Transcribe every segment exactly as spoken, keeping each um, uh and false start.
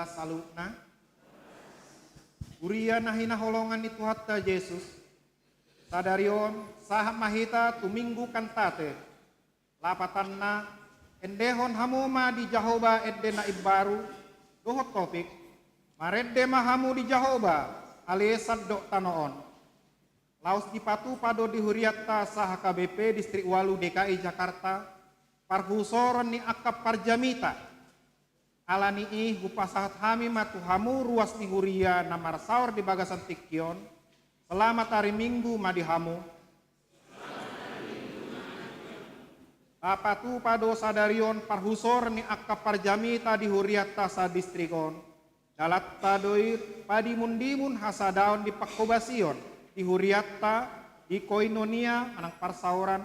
Saluhutna. Huria na hinaholongan ni Tuhanta Jesus, sadari on sahat ma hita tu Minggu Kantate. Lapatanna, endehon hamu ma di Jahowa ende na imbaru, dohot topik, marende ma hamu di Jahowa, ale sandok tano on. Laos dipatupa do di hurianta sa H K B P Distrik Ualu D K I Jakarta, parhusoron ni angka parjamita. Ala ni i hupasahat hami ma tu hamu ruas ni huria na marsaor di bagasan tingki on, selamat ari Minggu ma di hamu. Tapatupa do sadari on parhusoron ni angka parjamita di hurianta sa distrik on. Dalanta do i padimundimun hasadaon di panghobasion di hurianta, di koinonia manang parsaoran,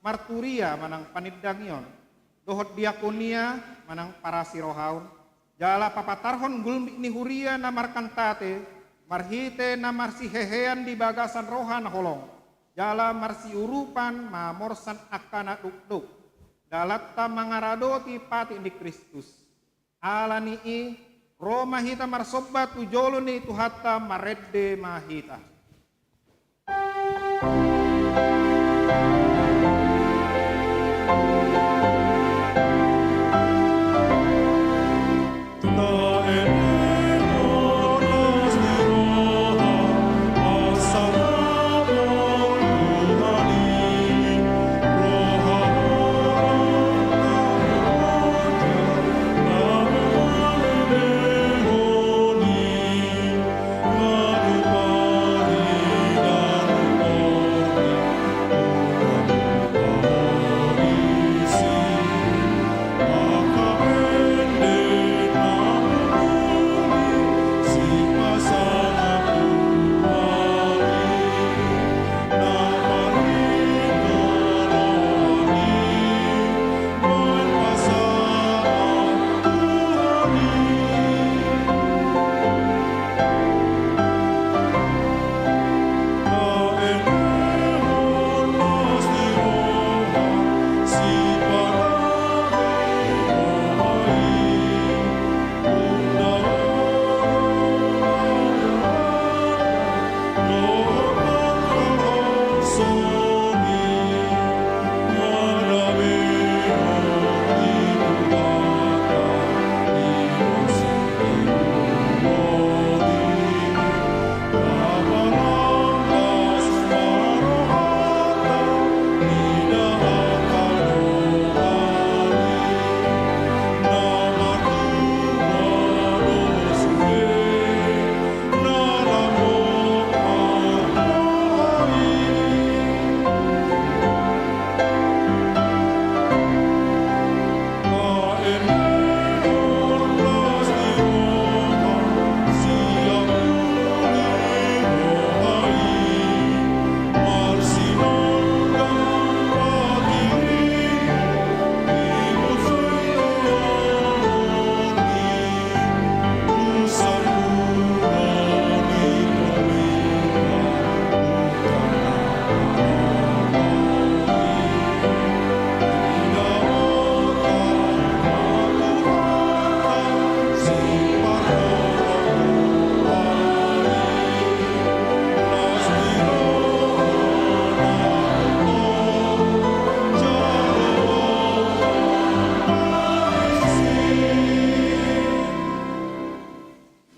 marturia manang panindangion, dohot diakonia manang parasirohaon, jala papatarhon gulmit ni huria na markantate, marhite na marsihehean di bagasan roha na holong, jala marsiurupan mamorsan angka na dokdok, dalanta mangaradoti patik ni Kristus. Ala ni i, ro ma hita marsomba tu jolo ni Tuhanta, marende ma hita.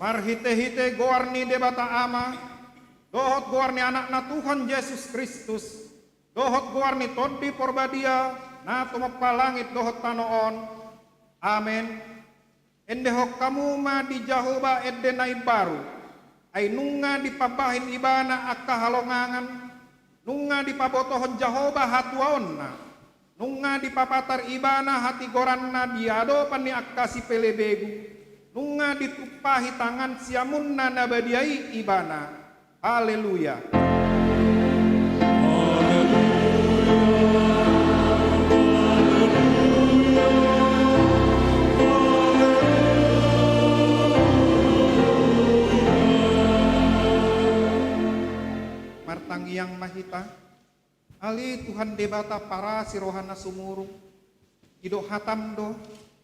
Marhitehite goar ni Debata Ama, dohot goar ni Anakna Tuhan Jesus Kristus, dohot goar ni Tondi Porbadia, na tumompa langit dohot tano on. Amen. Endehon hamu ma di Jahowa ende na imbaru, ai nunga dipambahen Ibana angka halongangan, nunga dipabotohon Jahowa hatuaonna, nunga dipapatar Ibana hatigoranna di adopan ni angka sipelebegu, nunga ditumpahi tangan siamunna na badia i Ibana. Haleluya. Martangiang ma hita. Ale Tuhan Debata parasi roha na sumurung, didok hatam do,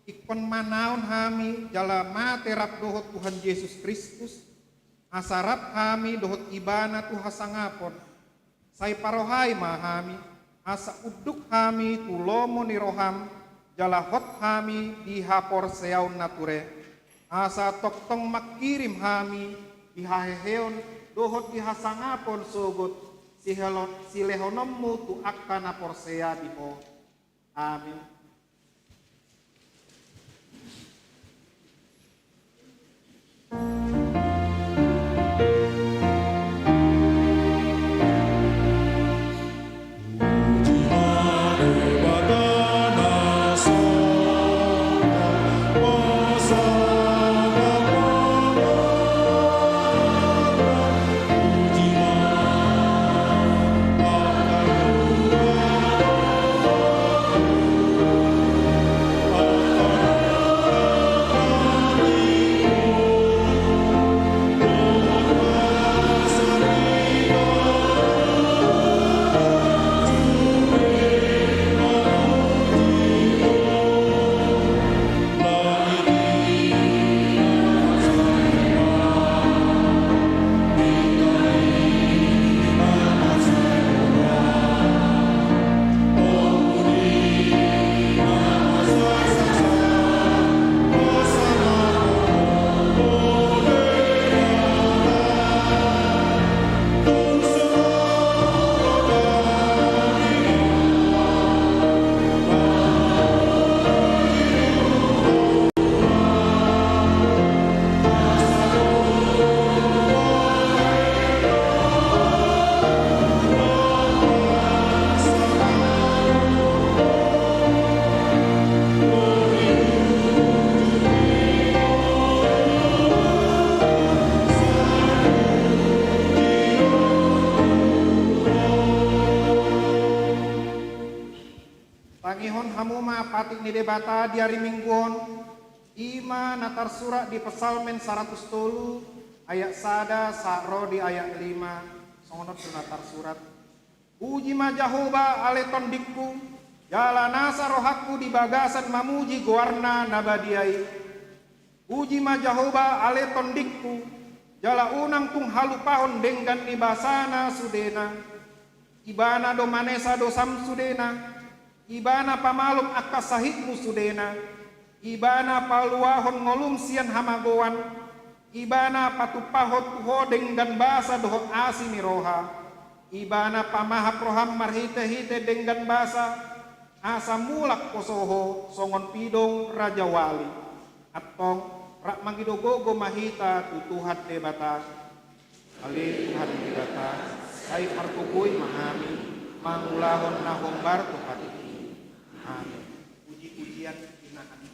Ingkon manaon hami jala mate rap dohot Tuhan Jesus Kristus, asa rap hami dohot Ibana tu hasangapon. Sai parohai ma hami, asa unduk hami tu lomo ni roham, jala hot hami di haporseaon na ture, asa tongtong mangkirim hami di haheheon dohot di hasangapon sogot sihelo-, silehononmu tu angka na porsea di Ho. Amin. Tangihon hamu ma patik ni Debata di ari Minggu on, i ma na tarsurat di Psalmen saratus tolu, ayat sada sahat ro di ayat lima, songon on do na tarsurat. Puji ma Jahowa ale tondingku, jala nasa rohangku di bagasan mamuji goarna na badia i. Puji ma Jahowa ale tondingku, jala unang tung halupahon denggan ni basana sudena. Ibana do manesa dosam sudena, Ibana pamalum angka sahitmu sudena, Ibana paluahon ngolum sian hamagoan, Ibana patumpahon tu ho denggan basa dohot asi ni roha, Ibana pamahap roham marhitehite denggan basa, asa mulak poso ho songon pidong rajawali. Antong, rap mangido gogo ma hita tu Tuhan Debata. Ale Tuhan Debata, sai pargogoi ma hami mangulahon na hombar tu patik i. Amin. Puji-pujian di na hami.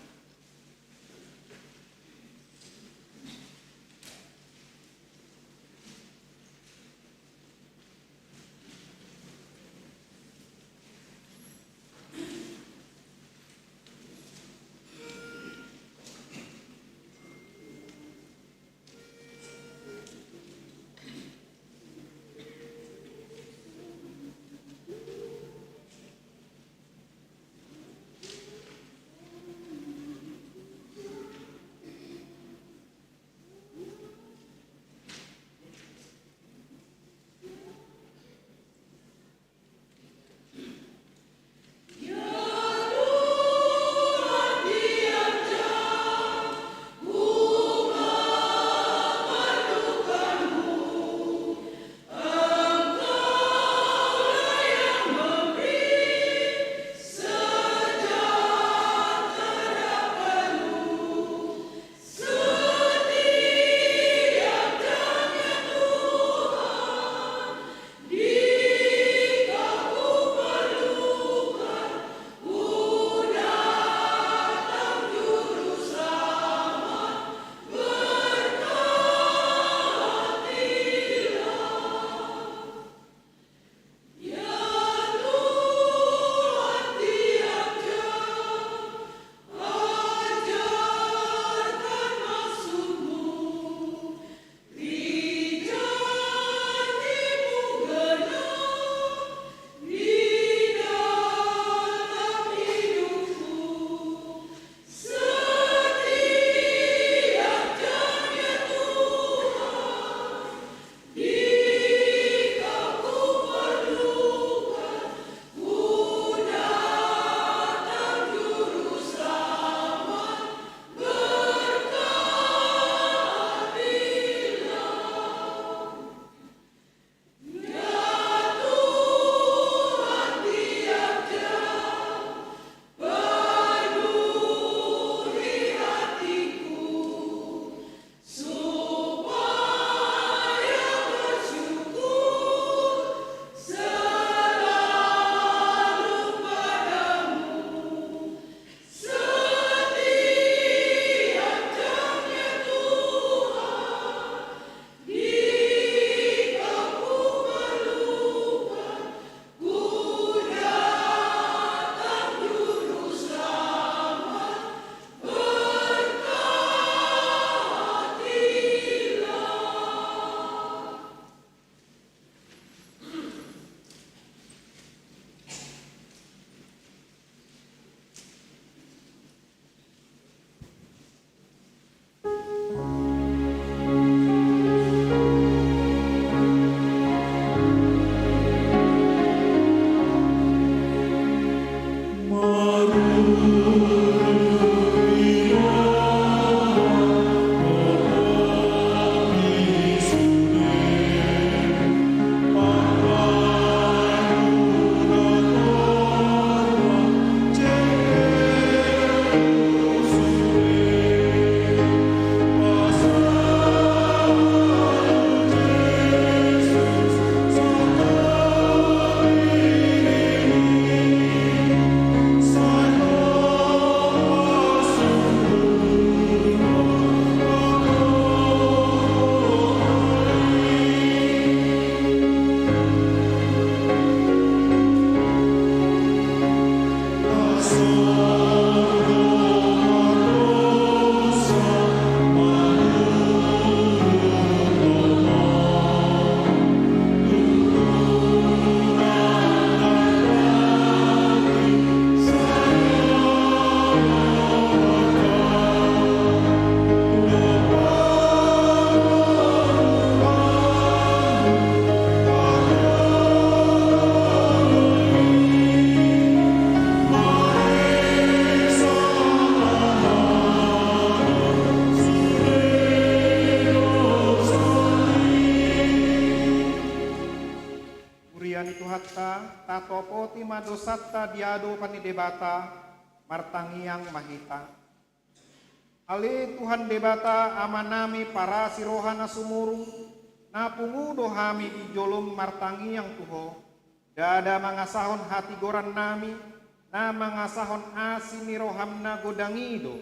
Ta, tatopoti ma dosanta di adopan ni Debata, martangiang ma hita. Ale Tuhan Debata, Amanami parasi roha na sumurung, na pungu do hami di jolom martangiang tu Ho, ndada mangasahon hatigorannami, na mangasahon asi ni roham na godang i do.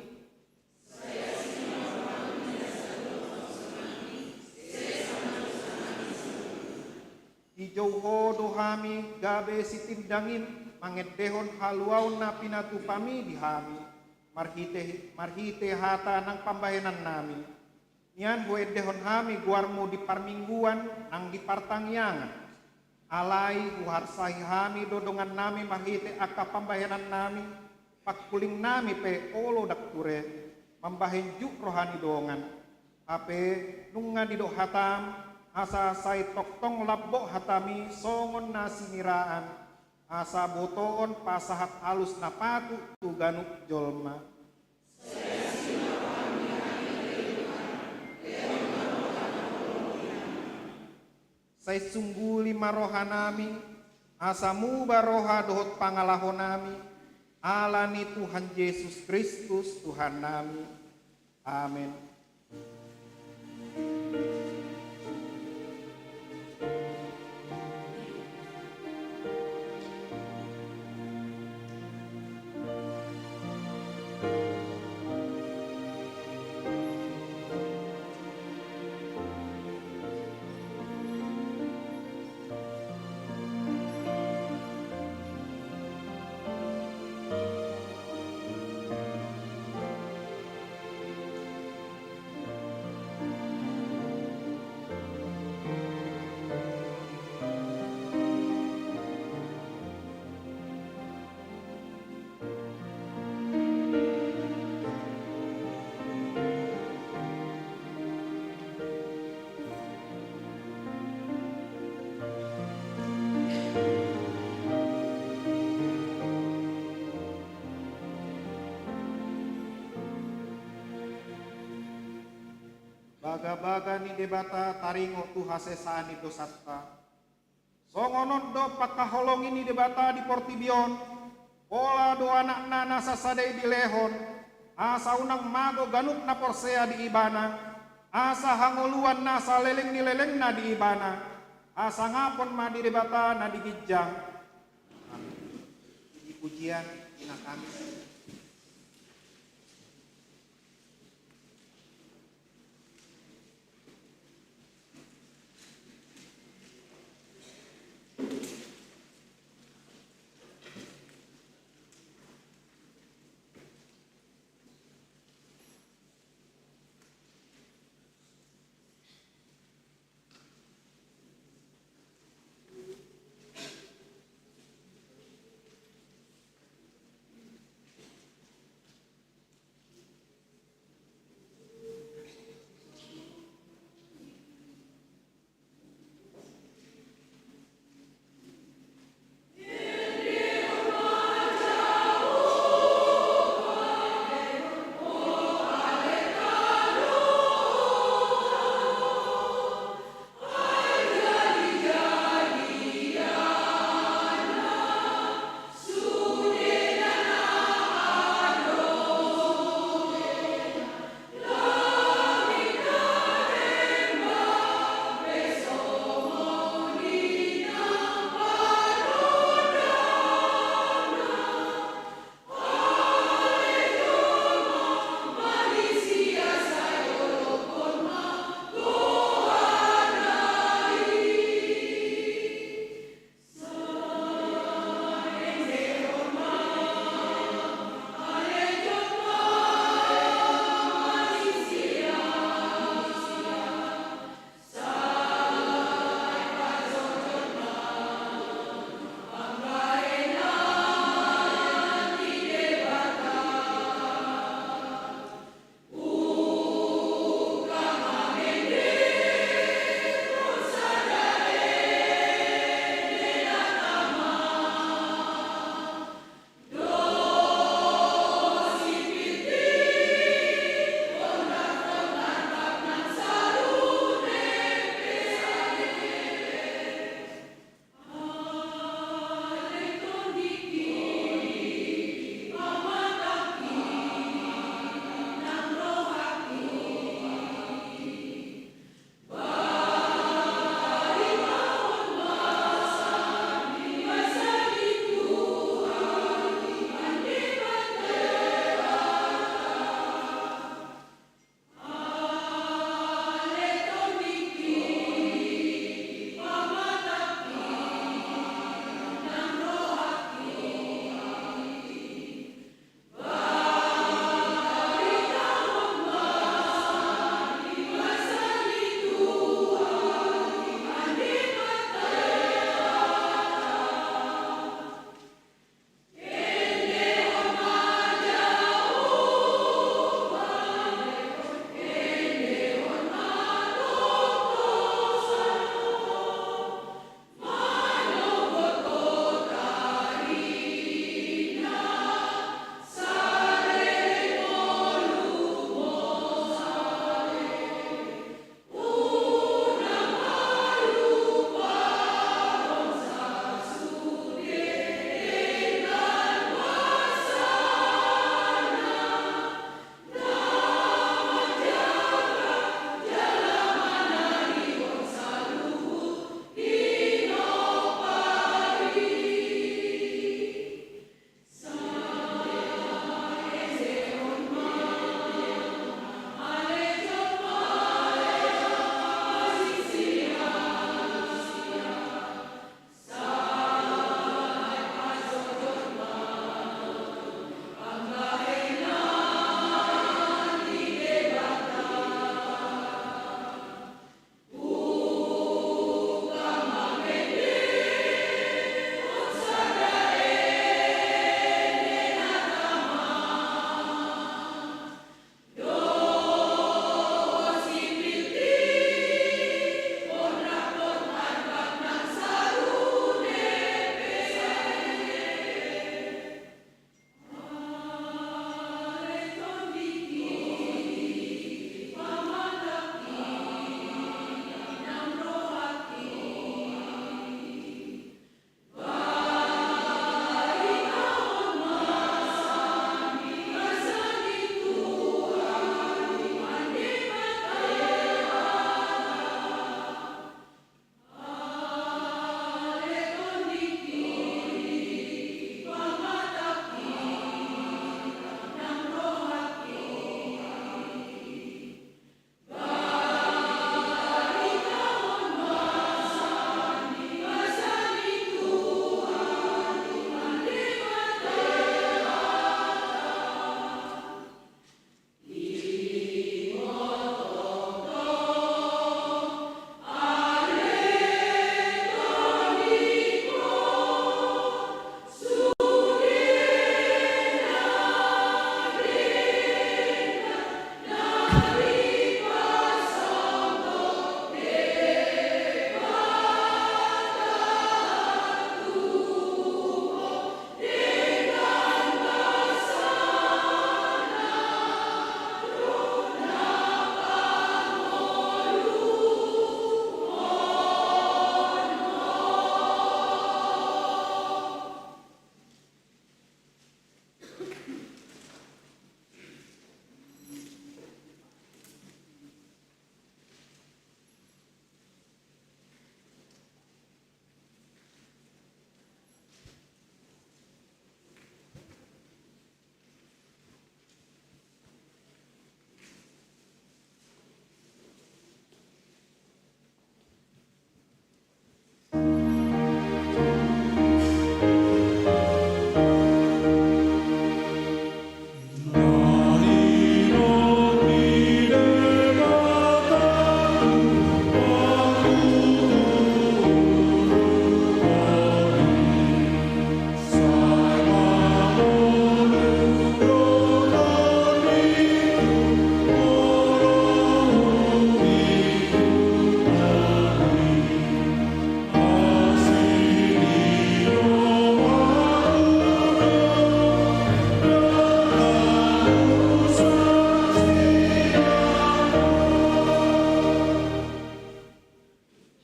Dijou Ho do hami gabe sitindangi mangendehon haluaon na pinatupami di hami, marhite, marhite hata nang pambahenannami. Nian huendehon hami goarmu di parmingguan nang di partangiangan. Alai huharsahi hami do dongannami marhite angka pambahenannami, pangkulingnami pe olo ndang ture, mambahen jut roha ni dongan. Hape nunga didok hatam, asa sai tongtong lambok hatami songon na siniraan, asa botoon pasahat alus na patut tu ganup jolma. Sai sungguli ma rohanami, asa muba roha dohot pangalahonami, ala ni Tuhan Jesus Kristus Tuhannami. Amen. Bagabaga ni Debata taringot tu hasesaan ni dosanta. Songon on do pangkaholongi ni Debata di portibi on, pola do Anakna na sasada i dilehon, asa unang mago ganup na porsea di Ibana, asa hangoluan na saleleng ni lelengna di Ibana, hasangapon ma di Debata na di ginjang. Amin. Puji-pujian di na kami.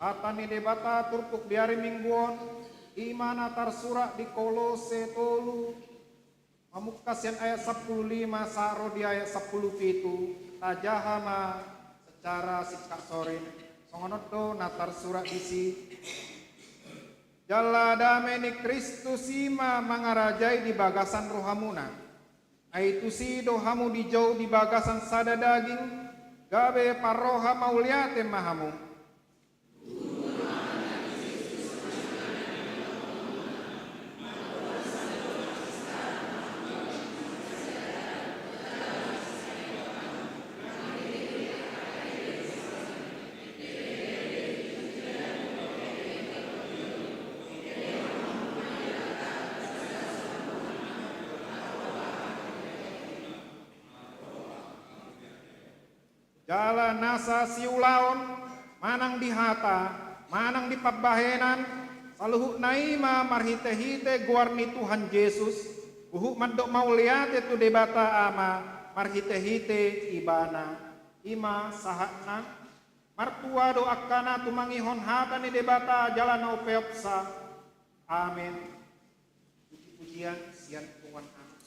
Hata ni Debata turpuk di ari Minggu on, i ma na tarsurat di Kolose tolu, mamungka sian ayat sampulu lima sahat ro di ayat sampulu pitu, tajaha ma secara singkat sorin, songon on do na tarsurat disi. Jala dame ni Kristus i ma mangarajai di bagasan rohamuna. Ai tusi do hamu dijou di bagasan sada daging, gabe parroha mauliate ma hamu. Jala nasa siulaon, manang di hata, manang di pambahenan, saluhutna i ma marhitehite goar ni Tuhan Jesus, huhut mandok mauliate tu Debata Ama marhitehite Ibana. I ma sahatna. Martua do angka na tumangihon hata ni Debata jala na umpeopsa. Amen. Puji-pujian sian punguan anak.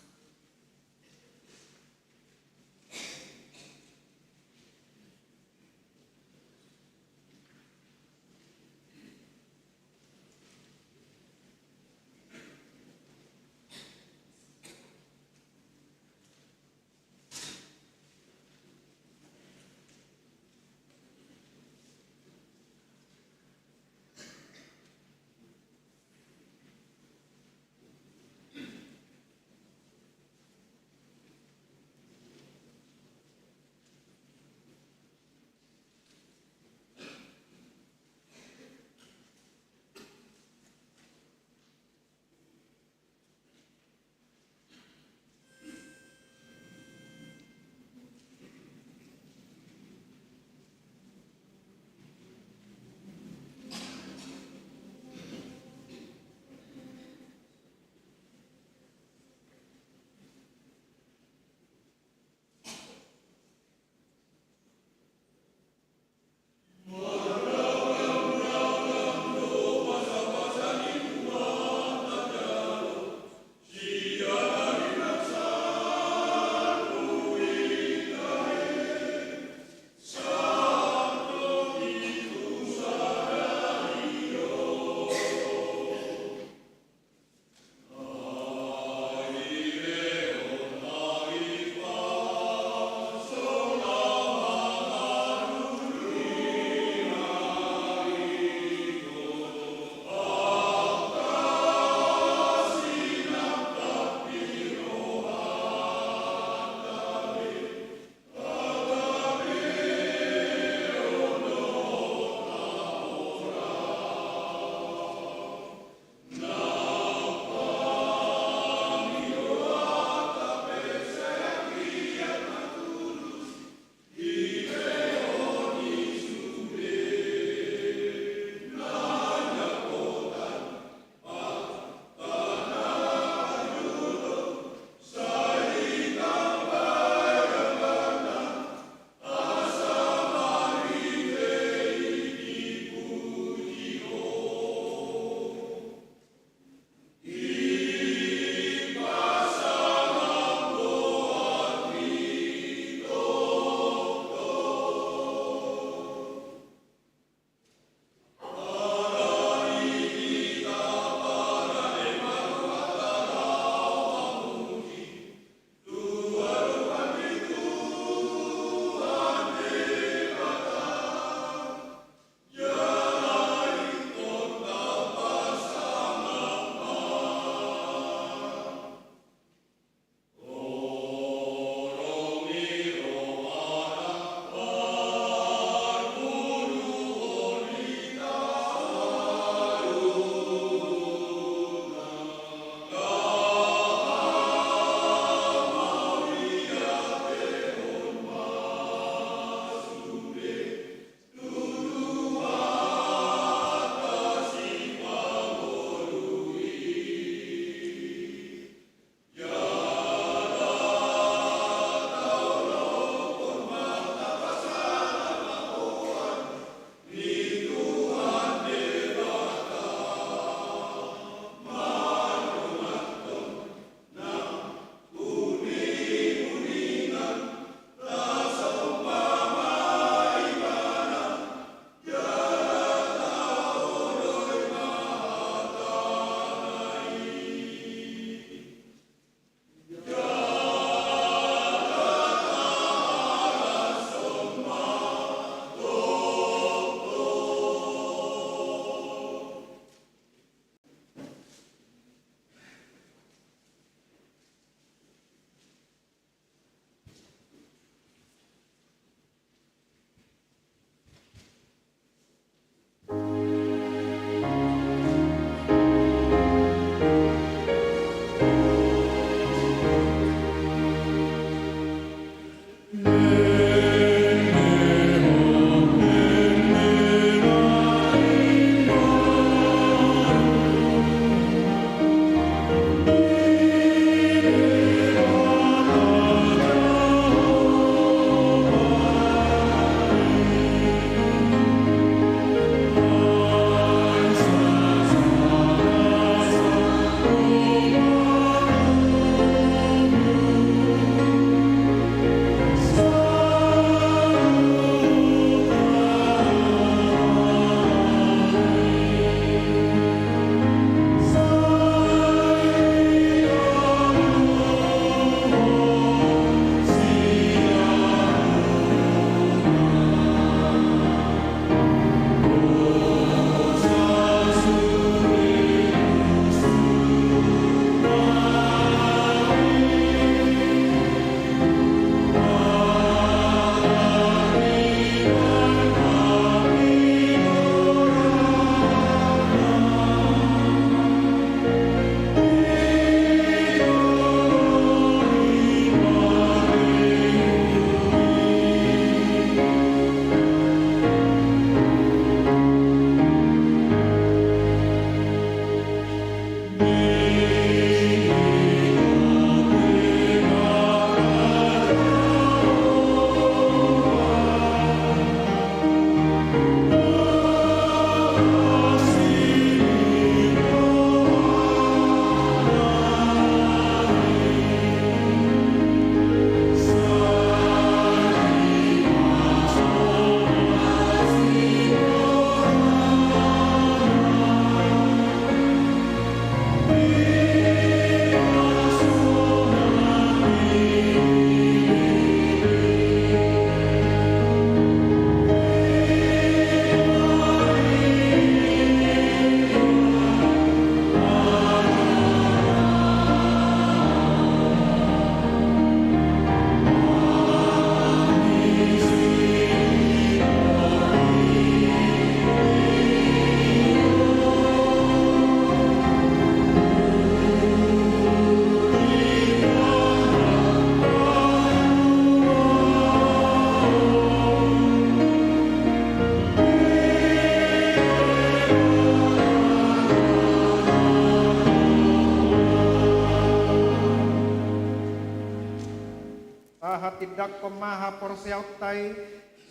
Tindanghon ma haporseaonta i,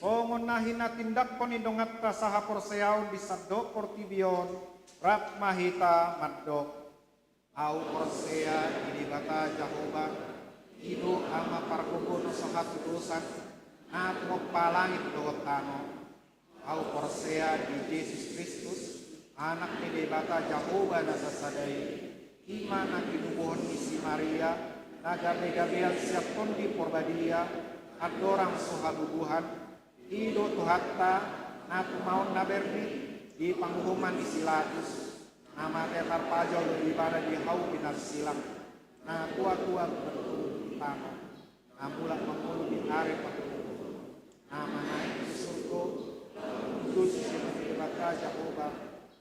songon na hinatindanghon ni donganta sahaporseaon di sandok portibi on, rap ma hita mandok. Ahu porsea di Debata Jahowa, i do Ama pargogo na so hatudosan, na tumompa langit dohot tano. Ahu porsea di Jesus Kristus, Anak ni Debata Jahowa na sasada i, i ma na tinubuhon ni si Maria, na gabegabean sian Tondi Porbadia, andorang so habubuhan, i do Tuhanta, na tumaon na berni di panguhuman ni si Pilatus, na mate tarpajal do ibana di hau pinarsilang, na tuatua martonggo di tano, na mulak mangolu di ari patoluhon, na manaek tu surgo, tu sisina ni Debata Jahowa,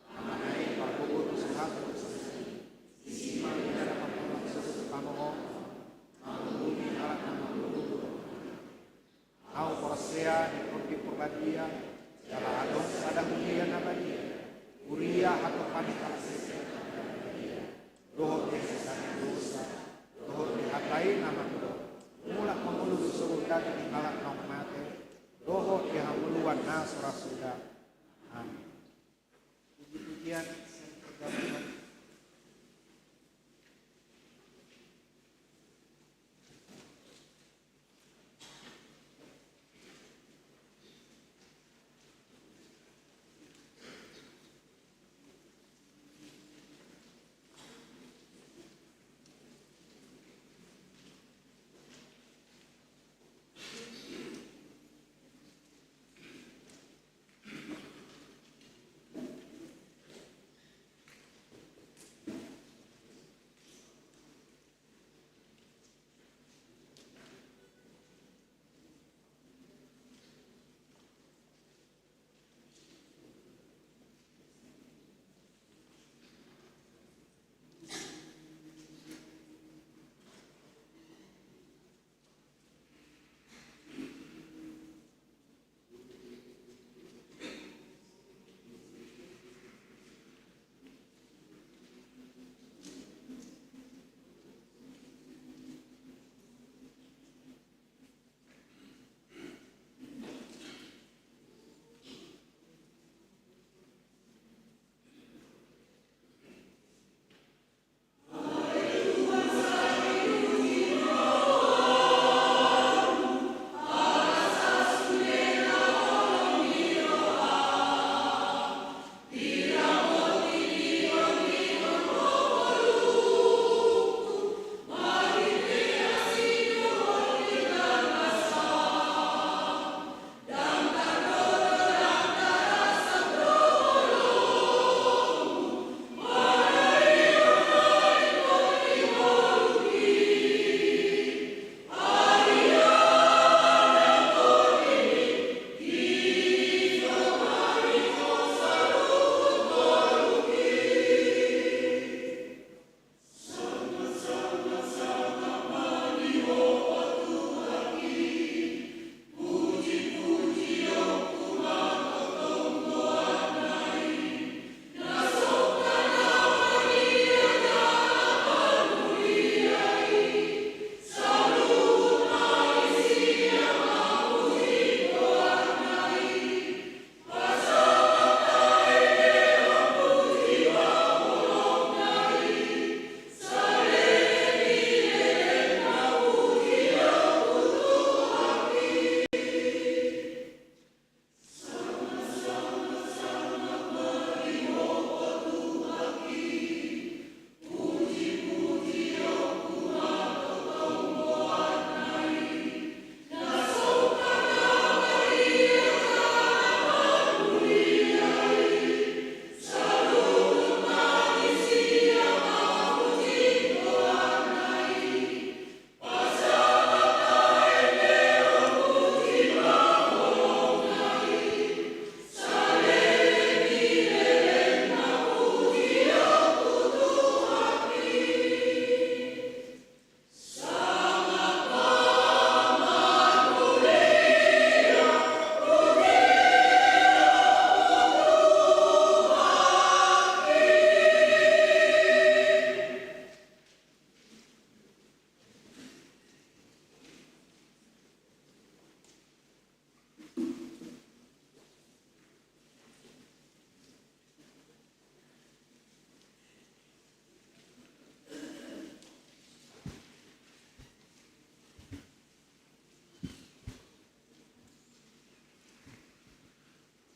na manaek pargogo na so hatudosan i, disi ma ibana martonggo tu tano on, mangulumi halak na mangolu. Ahu porsea di Tondi Porbadia, jala adong sada huria na badia, huria hatopan ni halak sesat, dohot di hasesaan ni dosa, dohot di hata i na mandok, mulak mangolu tu surgo daging ni halak naung mate, dohot di hangoluan na so ra suda. Amin. Puji-pujian sian pergaulan.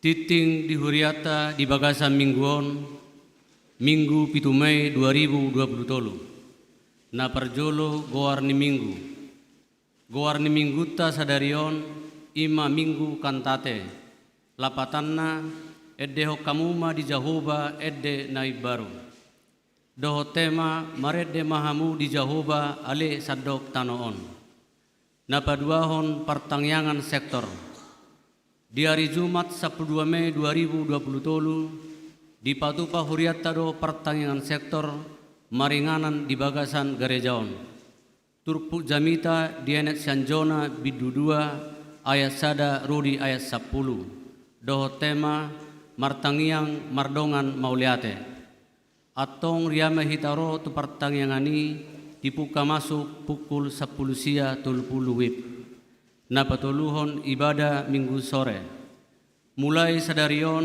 Tingting di hurianta di bagasan minggu on, Minggu pitu Mei dua ribu dua puluh tolu. Na parjolo goar ni minggu. Goar ni minggunta sadari on i ma Minggu Kantate. Lapatanna, endehon hamu ma di Jahowa ende na imbaru. Dohot tema, marende ma hamu di Jahowa ale sandok tano on. Na paduahon, partangiangan sektor. Di ari Jumat sampulu dua Mei dua ribu dua puluh tolu, dipatupa hurianta do partangiangan sektor maringanan di bagasan gareja on. Turpuk jamita dienet sian Jona bindu dua ayat sada ro di ayat sampulu. Dohot tema, martangiang mardongan mauliate. Antong ria ma hita ro tu partangiangan i, dipungka masuk pukul sampulu sia tolu pulu wib. Na patoluhon, ibada minggu sore. Mulai sadari on,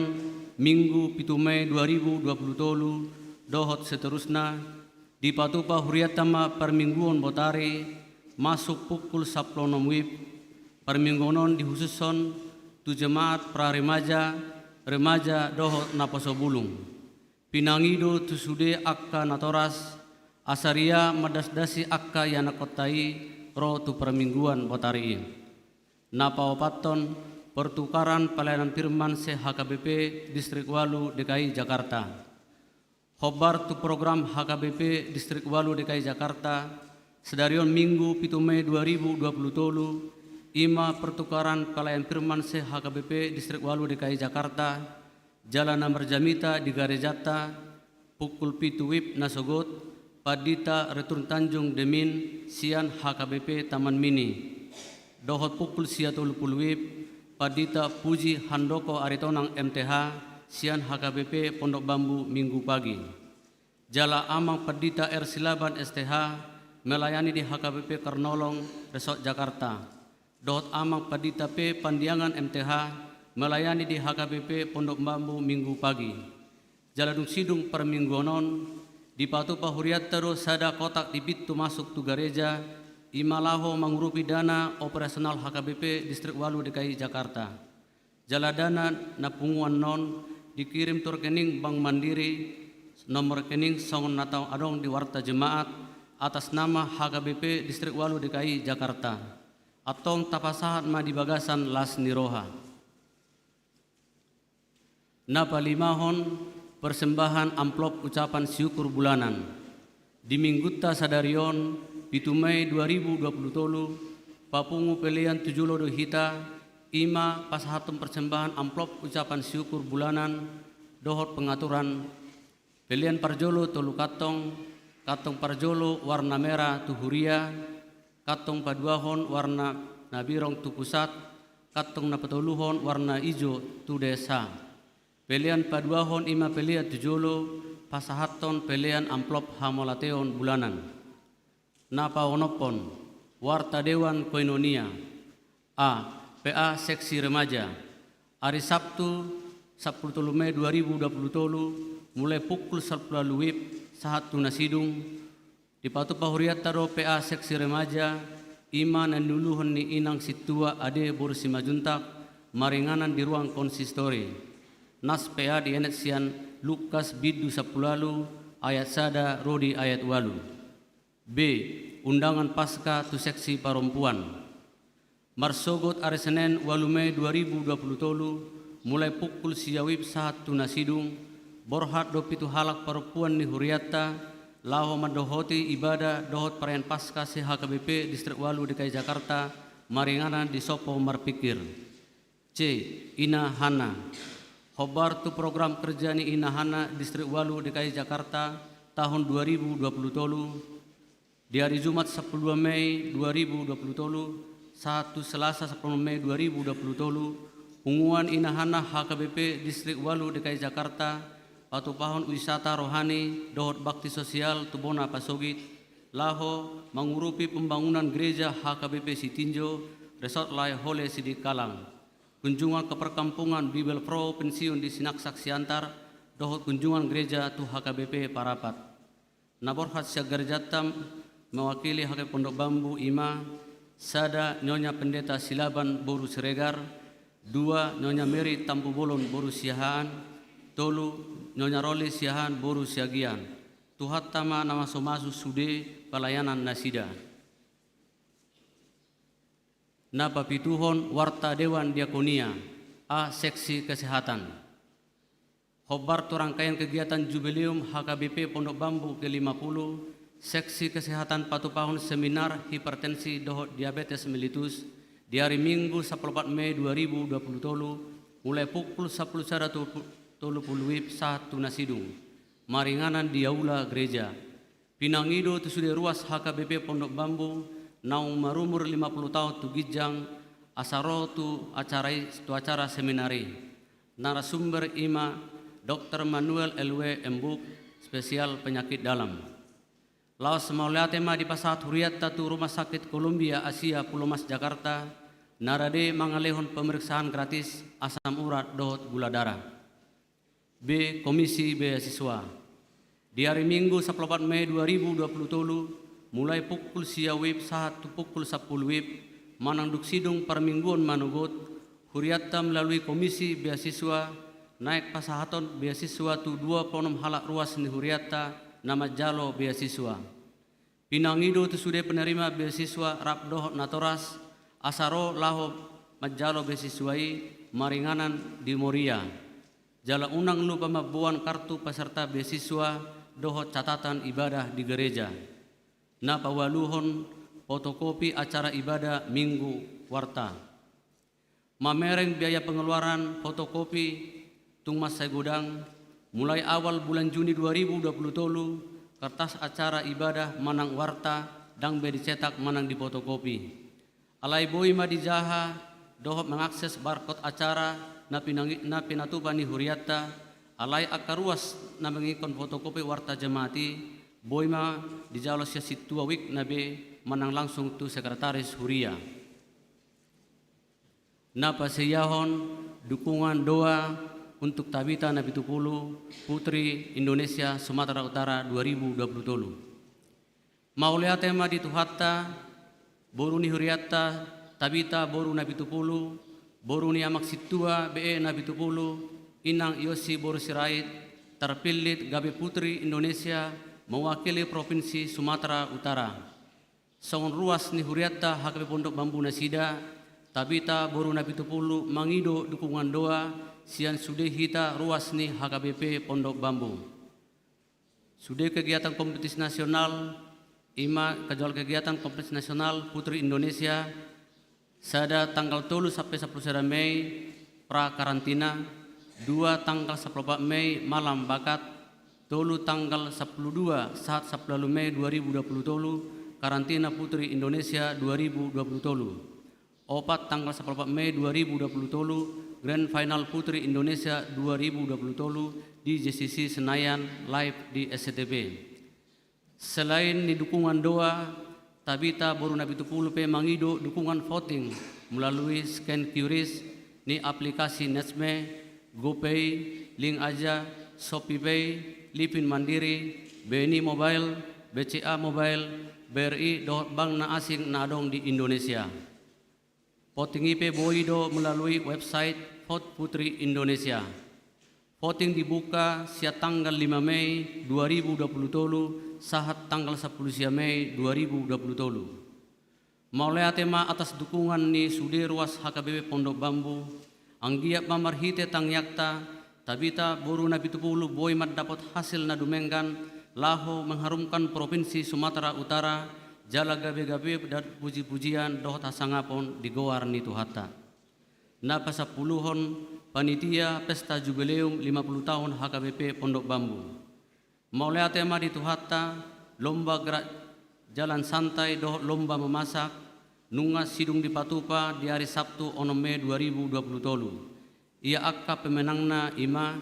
Minggu pitu Mei dua ribu dua puluh tolu, dohot seterusna, dipatupa hurianta ma parmingguon botari, masuk pukul sampulu onom wib. Parmingguon on dihusushon tu jemaat pra remaja, remaja dohot naposo bulung. Pinangido tu sude angka natoras, asa ria mandasdasi angka ianakhonta i ro tu parmingguan botari i. Na paopathon, pertukaran pelayanan firman se-H K B P Distrik Walu D K I Jakarta. Hombar tu program H K B P Distrik Walu D K I Jakarta, sadari on Minggu pitu Mei dua ribu dua puluh tolu, i ma pertukaran pelayan firman se-H K B P Distrik Walu D K I Jakarta, jala na marjamita di garejanta, pukul pitu wib na sogot, Pandita Return Tanjung Demin sian H K B P Taman Mini. Dohot pukul sia tolu pulu wib, Pandita Puji Handoko Aritonang M T H sian H K B P Pondok Bambu Minggu Pagi. Jala Amang Pandita R Silaban S T H melayani di H K B P Karnolong Resort Jakarta. Dohot Amang Pandita P Pandiangan M T H melayani di H K B P Pondok Bambu Minggu Pagi. Jala dung sidung parmingguon on, dipatupa hurianta do sada kotak di pintu masuk tu gareja, i ma laho mangurupi dana operasional H K B P Distrik Walu D K I Jakarta. Jala dana na punguan on dikirim tu rekening Bank Mandiri, nomor rekening songon na tau adong di warta jemaat, atas nama H K B P Distrik Walu D K I Jakarta. Antong tapasahat ma di bagasan las ni roha. Na palimahon, persembahan amplop ucapan syukur bulanan. Di minggunta sadari on, pitu Mei dua ribu dua puluh tolu, papungu pelean tu jolo do hita, i ma pasahathon persembahan amplop ucapan syukur bulanan, dohot pengaturan. Pelean parjolo tolu kantong, kantong parjolo warna merah tu huria, kantong paduahon warna na birong tu pusat, kantong na patoluhon warna ijo tu desa. Pelean paduahon i ma pelean tu jolo, pasahathon pelean amplop hamauliateon bulanan. Na paonomhon, warta Dewan Koinonia. A, P A Seksi Remaja. Ari Sabtu, sampulu tolu Mei dua ribu dua puluh tolu, mulai pukul sampulu ualu wib, sahat tu na sidung, dipatupa hurianta do P A Seksi Remaja, i ma na niuluhon ni Inang Sintua Ade boru Simanjuntak, maringanan di ruang konsistori. Nas P A dienet sian Lukas bindu sampulu ualu ayat sada ro di ayat ualu. B, undangan Paskah tu seksi parompuan. Marsogot ari Senen ualu Mei dua ribu dua puluh tolu, mulai pukul sia wib sahat tu na sidung, borhat do pitu halak parompuan ni hurianta, laho mandohoti ibadah dohot perayaan Paskah se-H K B P Distrik Walu D K I Jakarta, maringanan di Sopo Marpikir. C, Ina Hana. Hombar tu program kerja ni Ina Hana Distrik Walu D K I Jakarta tahun dua ribu dua puluh tolu, di ari Jumat sampulu dua Mei dua ribu dua puluh tolu, sahat tu Selasa sampulu onom Mei dua ribu dua puluh tolu, punguan Ina Hana H K B P Distrik Walu D K I Jakarta, patupahon wisata rohani dohot bakti sosial tu bona pasogit, laho mangurupi pembangunan gereja H K B P Sitinjo, Resort Laehole Sidikalang. Kunjungan ke perkampungan Bibelvrouw Pensiun di Sinaksak Siantar, dohot kunjungan gereja tu H K B P Parapat. Na borhat sian garejanta mewakili H K B P Pondok Bambu i ma, sada Nyonya Pendeta Silaban boru Siregar, Dua, Nyonya Mary Tampubolon boru Siahaan. Tolu, Nyonya Roli Siahaan boru Siagian. Tuhanta ma na mamasu-masu sude pelayanan nasida. Na papituhon, warta Dewan Diakonia. A, seksi kesehatan. Hombar tu rangkaian kegiatan Jubileum H K B P Pondok Bambu ke lima puluh, seksi kesehatan patupahon seminar hipertensi dohot diabetes mellitus di ari Minggu sampulu opat Mei dua ribu dua puluh tolu, mulai pukul sampulu sada tu tolu puluh WIB sahat tu na sidung, maringanan di aula gereja. Pinangido tu sude ruas H K B P Pondok Bambu naung marumur lima puluh taon tu ginjang, asa ro tu acara i, tu acara seminar i. Narasumber i ma Dokter Manuel L W, M.Buk, spesial penyakit dalam. Laos mauliate ma dipasahat hurianta tu Rumah Sakit Columbia Asia Pulomas Jakarta, na rade mangalehon pemeriksaan gratis asam urat dohot gula darah. B, Komisi Beasiswa. Di ari Minggu sampulu opat Mei dua ribu dua puluh tolu, mulai pukul sia WIB sahat tu pukul sampulu WIB, manang dung sidung parmingguon manogot, hurianta melalui Komisi Beasiswa naeng pasahathon beasiswa tu dua pulu onom halak ruas ni hurianta na manjalo beasiswa. Pinangido tu sude penerima beasiswa rap dohot natoras, asa ro laho manjalo beasiswa i maringanan di Moria. Jala unang lupa mamboan kartu peserta beasiswa dohot catatan ibadah di gereja. Na paualuhon, fotokopi acara ibadah Minggu warta. Mamereng biaya pengeluaran fotokopi tung mansai godang, mulai awal bulan Juni dua ribu dua puluh tolu, kertas acara ibadah manang warta ndang be dicetak manang difotokopi. Alai boi ma dijaha dohot mengakses barkod acara na pinangi-, na pinatupa ni hurianta, alai angka ruas na menginginkan fotokopi warta jemaat i, boi ma dijalo sian sintua wik na be manang langsung tu sekretaris huria. Na pasiahon, dukungan doa untuk Tabita Napitupulu, Putri Indonesia Sumatera Utara dua ribu dua puluh tolu. Mauliate ma di Tuhanta, boru ni hurianta, Tabita boru Napitupulu, boru ni Amang Sintua B E Napitupulu, Inang Yosi boru Sirait, terpilih gabe Putri Indonesia mewakili Provinsi Sumatera Utara. Songon ruas ni hurianta H K B P Pondok Bambu nasida, Tabita boru Napitupulu mangido dukungan doa sian sude hita ruas ni H K B P Pondok Bambu. Sude kegiatan kompetisi nasional, i ma jadwal kegiatan kompetisi nasional Putri Indonesia, sada tanggal tolu sampe sampulu sada Mei pra karantina, dua tanggal sampulu opat Mei malam bakat, tolu tanggal sampulu dua sahat sampulu ualu Mei dua ribu dua puluh tolu karantina Putri Indonesia dua ribu dua puluh tolu, opat tanggal sampulu opat Mei dua ribu dua puluh tolu grand final Putri Indonesia dua ribu dua puluh tolu di J C C Senayan, live di S C T V. Selain ni dukungan doa, Tabita boru Napitupulu pe mangido dukungan voting melalui scan Q R ni aplikasi Nextme, GoPay, Link Aja, ShopeePay, Livin Mandiri, B N I Mobile, B C A Mobile, B R I dohot bank na asing na adong di Indonesia. Voting i pe boi do melalui website Vote Putri Indonesia. Voting dibuka sian tanggal lima Mei dua ribu dua puluh tolu sahat tanggal sampulu sia Mei dua ribu dua puluh tolu. Mauliate ma atas dukungan ni sude ruas H K B P Pondok Bambu, anggiat ma marhite tangiangta, Tabita boru Napitupulu boi mandapot hasil na dumenggan laho mengharumkan Provinsi Sumatera Utara, jala gabe-gabe dan puji-pujian dohot hasangapon di goar ni Tuhanta. Na pasampuluhon, panitia Pesta Jubileum lima puluh tahun H K B P Pondok Bambu. Mauliate ma di Tuhanta, lomba gerak jalan santai dohot lomba memasak, nunga sidung dipatupa di ari Sabtu onom Mei dua ribu dua puluh tolu. Ia angka pemenangna i ma: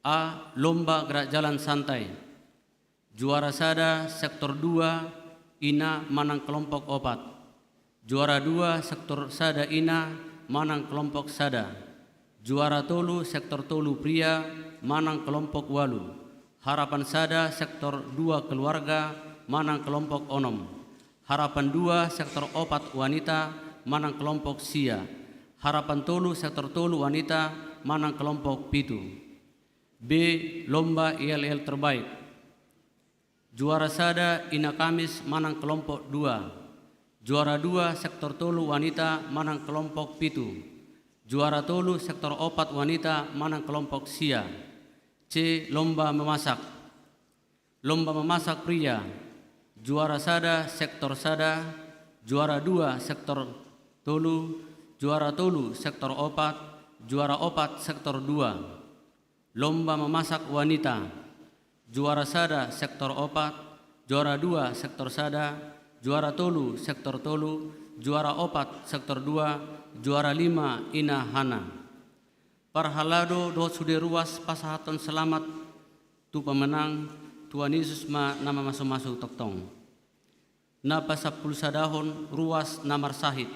A, lomba gerak jalan santai. Juara sada sektor dua, ina manang kelompok opat. Juara dua sektor sada ina manang kelompok sada. Juara tolu sektor tolu pria manang kelompok ualu. Harapan sada sektor dua keluarga manang kelompok onom. Harapan dua sektor opat wanita manang kelompok sia. Harapan tolu sektor tolu wanita manang kelompok pitu. B, lomba yel-yel terbaik. Juara sada Ina Kamis manang kelompok dua. Juara dua sektor tolu wanita manang kelompok pitu. Juara tolu sektor opat wanita manang kelompok sia. C, lomba memasak. Lomba memasak pria. Juara sada sektor sada, juara dua sektor tolu, juara tolu sektor opat, juara opat sektor dua. Lomba memasak wanita. Juara sada sektor opat, juara dua sektor sada, juara tolu sektor tolu, juara opat sektor dua, juara lima Ina Hana. Parhalado dohot sude ruas pasahathon selamat tu pemenang, Tuhan Yesus ma na mamasumasu tongtong. Na pasampulusadahon ruas na marsahit.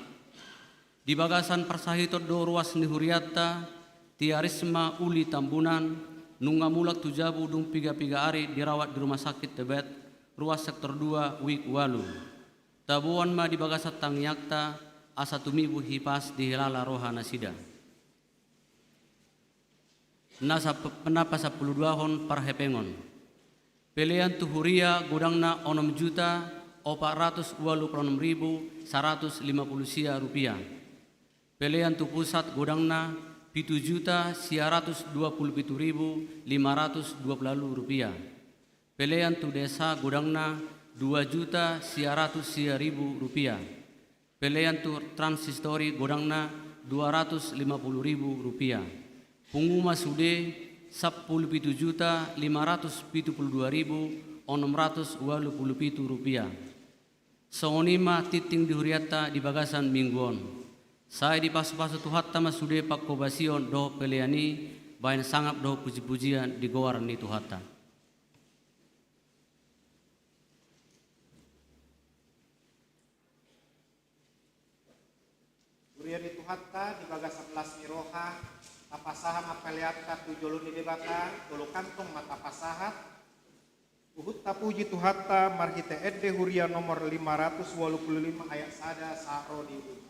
Di bagasan parsahiton do ruas ni hurianta, Tiarisma Uli Tambunan, nunga mulak tu jabu dung piga-piga ari dirawat di rumah sakit Tebet, ruas sektor dua, wik ualu. Taboan ma di bagasan tangiangta, asa tumibu hipas dihilala roha nasida. Na sap-, na pasampuluduahon parhepengon. Pelean tu huria godangna onom juta opat ratus ualu pulu onom ribu saratus lima pulu sia rupiah. Pelean tu pusat godangna pitu juta sia ratus dua pulu pitu ribu lima ratus dua pulu ualu rupiah. Pelean tu desa godangna dua juta sia ratus sia ribu rupiah. Pelean tu transistori godangna dua ratus lima pulu ribu rupiah. Pungu ma sude sampulu pitu juta lima ratus pitu pulu dua ribu onom ratus ualu pulu pitu rupiah. Songon i ma tingting di hurianta di bagasan minggu on. Sai dipasupasu Tuhanta ma sude pangkobasion dohot pelean i, bahen sangap dohot pujipujian di goar ni Tuhanta. Huria ni Tuhanta, di bagasan las ni roha, tapasahat ma peleanta tu jolo ni Debata, tolu kantong ma tapasahat. Huhut tapuji Tuhanta marhite ende huria nomor lima ratus ualu pulu lima ayat sada sahat ro di ujung.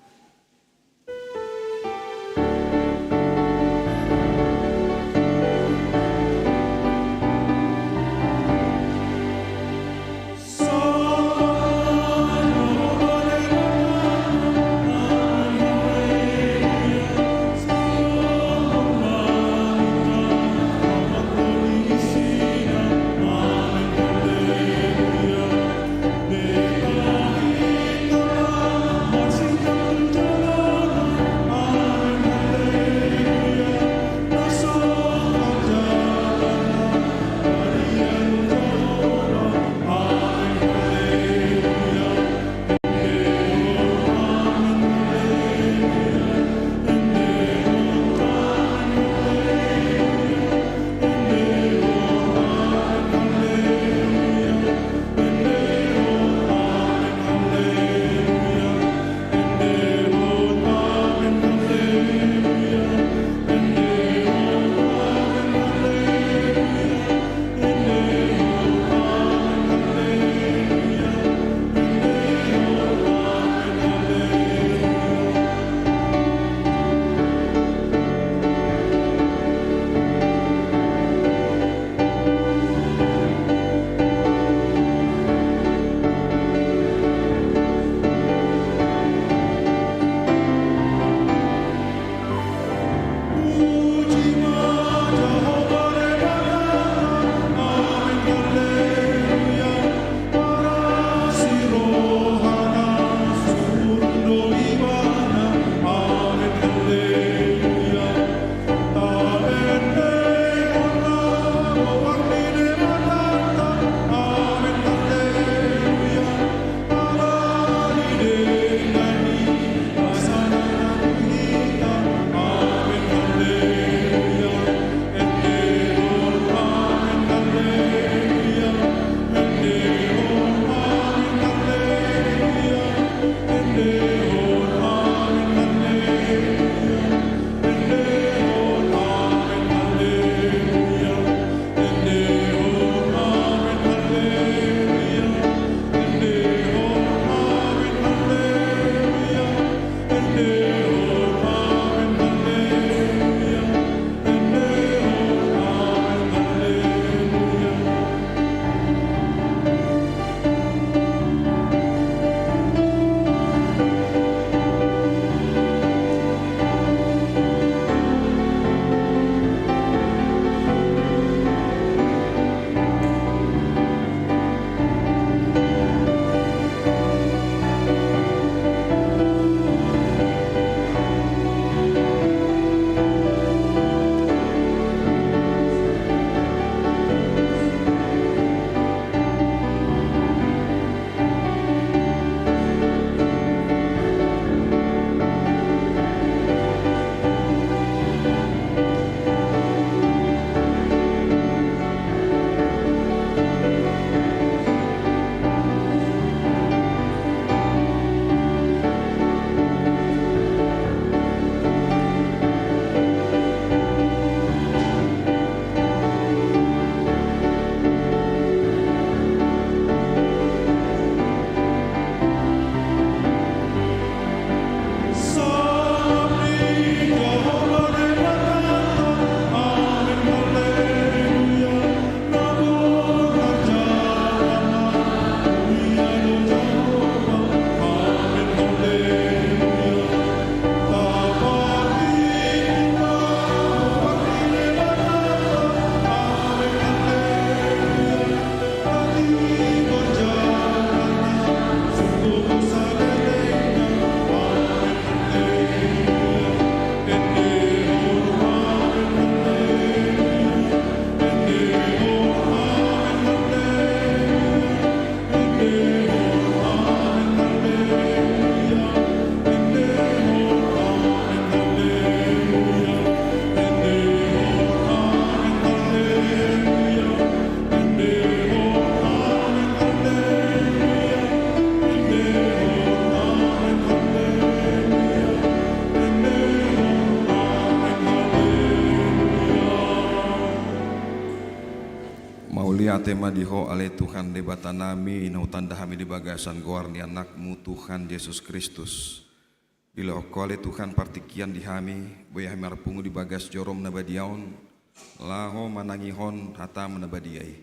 Mauliate ma di Ho ale Tuhan Debata nami, na hutanda hami di bagasan goar ni Anakmu Tuhan Jesus Kristus. Dilehon Ho ale Tuhan partingkian di hami, boi hami marpungu di bagas jorom na badia on, laho manangihon hataM na badia i.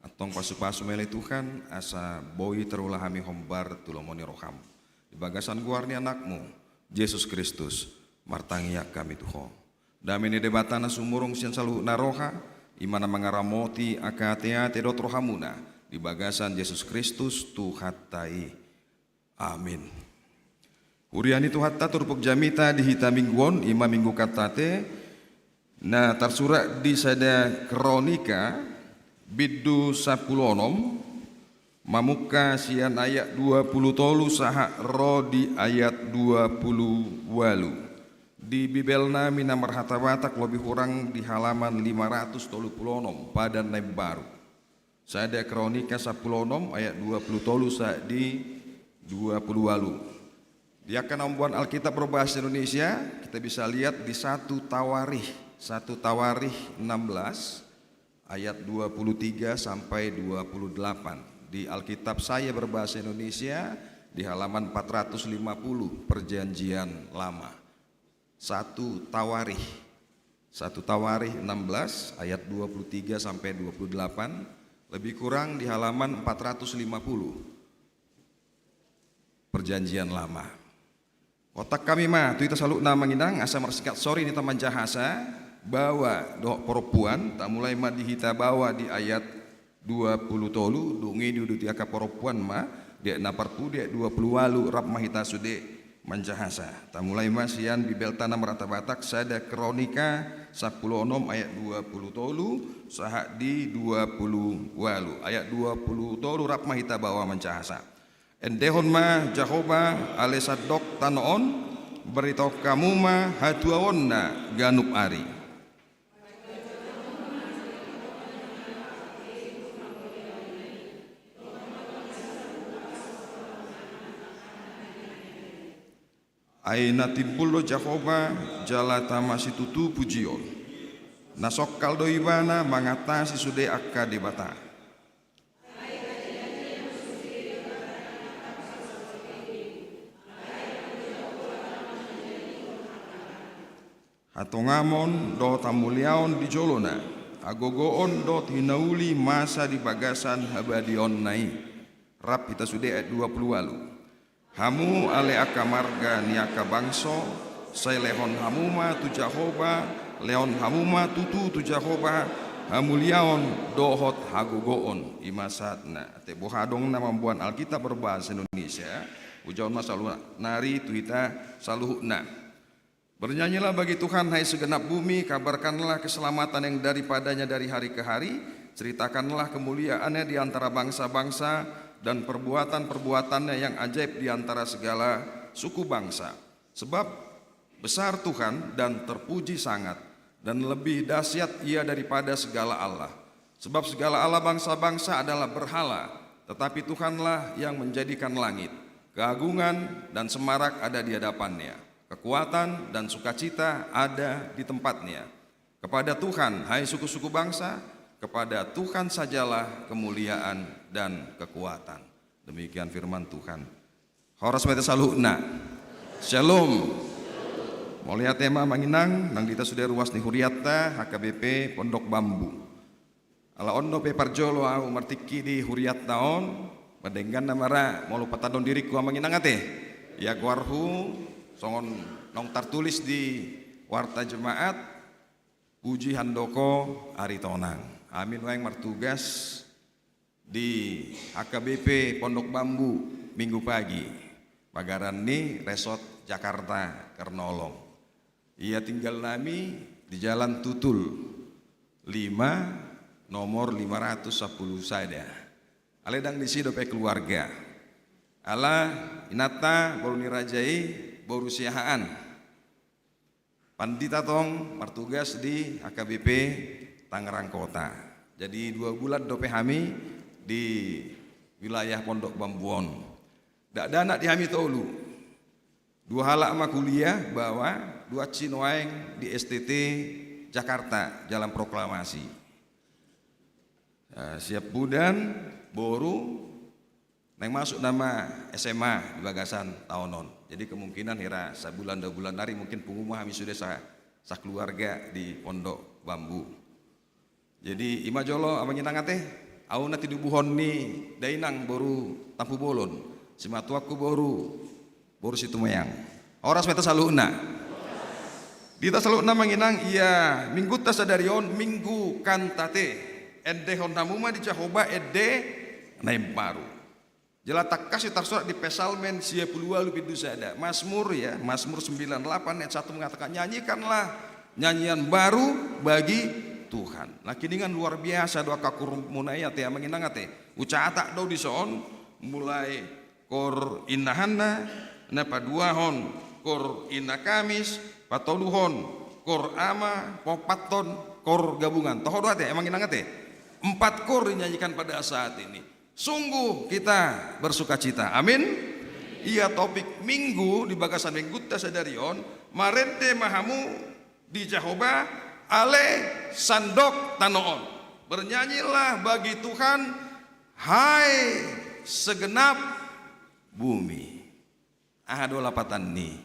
Antong pasupasu ma i ale Tuhan, asa boi tarula hami hombar tu lomo ni rohaM. Di bagasan goar ni Anakmu, Jesus Kristus, martangiang hami tu Ho. Dame ni Debata na sumurung sian saluhut na roha, i ma na mangaramoti angka ateate dohot rohamuna, di bagasan Jesus Kristus Tuhanta i. Amin. Huria ni Tuhanta, turpuk jamita di hita minggu on, i ma Minggu Kantate, na tarsurat di sada Kronika, bindu sampulu onom, mamungka sian ayat dua pulu tolu sahat ro di ayat dua pulu ualu. Di Bibel nami na marhata Batak lobi hurang di halaman lima ratus tolu pulu onom, Padan na Imbaru. Sada Kronika sampulu onom ayat dua pulu tolu sahat di dua pulu ualu. Di angka na mamboan Alkitab berbahasa Indonesia, kita bisa lihat di satu Tawarikh, satu Tawarikh enam belas ayat dua pulu tiga sampai dua puluh delapan. Di Alkitab saya berbahasa Indonesia, di halaman empat ratus lima puluh, Perjanjian Lama. Satu Tawarikh. Satu Tawarikh enam belas ayat dua puluh tiga sampai dua puluh delapan, lebih kurang di halaman empat ratus lima puluh. Perjanjian Lama. Hothon hami ma tu hita saluhutna amang inang, asa marsingkat sori hita manjahasa, baoa dohot parompuan, tamulai ma di hita baoa di ayat dua pulu tolu, dung i diuduti angka parompuan ma, di ayat na parpudi, ayat dua pulu ualu, rap ma hita sude manjahasa. Tamulai ma sian Bibelta na marhata Batak, sada Kronika sampulu onom ayat dua pulu tolu sahat di dua pulu ualu. Ayat dua pulu tolu, rap ma hita baoa manjahasa. Endehon ma Jahowa ale sandok tano on, baritaon hamu ma hatuaonna ganup ari. Ai na timbul do Jahowa jala tama situtu pujion. Na songkal do Ibana mangatasi sude angka debata. Hatongamon dohot hamuliaon di jolona, hagogoon dohot hinauli masa di bagasan habadiaonna i. Rap hita sude ayat dua pulu ualu. Hamu ale angka marga ni angka bangso, sai lehon hamu ma tu Jahowa, lehon hamu ma tutu tu Jahowa hamuliaon dohot hagogoon. I ma sahatna. Ate boha adong na mamboan Alkitab berbahasa Indonesia, hujaha ma saluhutna nari tu hita saluhutna. Bernyanyilah bagi Tuhan, hai segenap bumi, kabarkanlah keselamatan yang daripada-Nya dari hari ke hari, ceritakanlah kemuliaan-Nya di antara bangsa-bangsa, dan perbuatan-perbuatan-Nya yang ajaib di antara segala suku bangsa. Sebab besar Tuhan dan terpuji sangat, dan lebih dahsyat Ia daripada segala allah. Sebab segala allah bangsa-bangsa adalah berhala, tetapi Tuhanlah yang menjadikan langit. Keagungan dan semarak ada di hadapan-Nya. Kekuatan dan sukacita ada di tempat-Nya. Kepada Tuhan, hai suku-suku bangsa, kepada Tuhan sajalah kemuliaan dan kekuatan. Demikian firman Tuhan. Horas ma hita saluhutna. Syalom. Mauliate ma amang inang, nang di hita sude ruas ni hurianta, H K B P Pondok Bambu. Ala on dope parjolo ahu martingki di hurianta on, mandenggan nama ra, molo patandon diringku amang inang ate. Ia goarhu, songon naung tartulis di warta jemaat, Puji Handoko Aritonang. Hami nuaeng martugas di H K B P Pondok Bambu Minggu pagi. Pagaran ni Resort Jakarta Kernolong. Ia tinggal nami di Jalan Tutul lima, nomor lima ratus sampulu sada. Alai ndang disi dope keluarga. Ala inanta boru ni raja i boru Siahaan. Pandita tong martugas di H K B P Tangerang Kota. Jadi dua bulan dope hami di wilayah Pondok Bambu on. Dakdanak di hami tolu. Dua halak ma kuliah baoa, dua hansi nuaeng di S T T Jakarta, Jalan Proklamasi. Eh, Siampudan, boru, naeng masuk nama S M A di bagasan taon on. Jadi kemungkinan hira sabulan dua bulan nari mungkin pungu ma hami sude sa-, sakeluarga di Pondok Bambu. Jadi ima jolo amang inang ate, au na tinubuhon ni dainang boru Tampubolon, simatuangku boru, boru Situmeang. Horas ma hita saluhutna. Di hita saluhutna amang inang, ia minggunta sadari on Minggu Kantate. Endehon hamu ma di Jahowa ende na imbaru. Jala tangkas i tarsurat di Psalmen sia pulu ualu bindu sada. Mazmur ya, Mazmur sembilan delapan ayat satu mengatakan, "Nyanyikanlah nyanyian baru bagi Tuhan." Nangkiningan, luar biasa do angka kormuna i ate amang inang ate. Hucatat do dison, mulai kor Inna Hanna, na paduahon kor Inna Kamis, patoluhon kor Ama, paopathon kor gabungan. Toho do ate amang inang ate. Empat kor dinyanyikan pada saat ini. Sungguh kita bersukacita. Amin. Ia topik Minggu di bagasan minggunta sadari on, marende ma hamu di Jahowa ale sandok tano on. Bernyanyilah bagi Tuhan, hai segenap bumi. Aha do lapatan ni?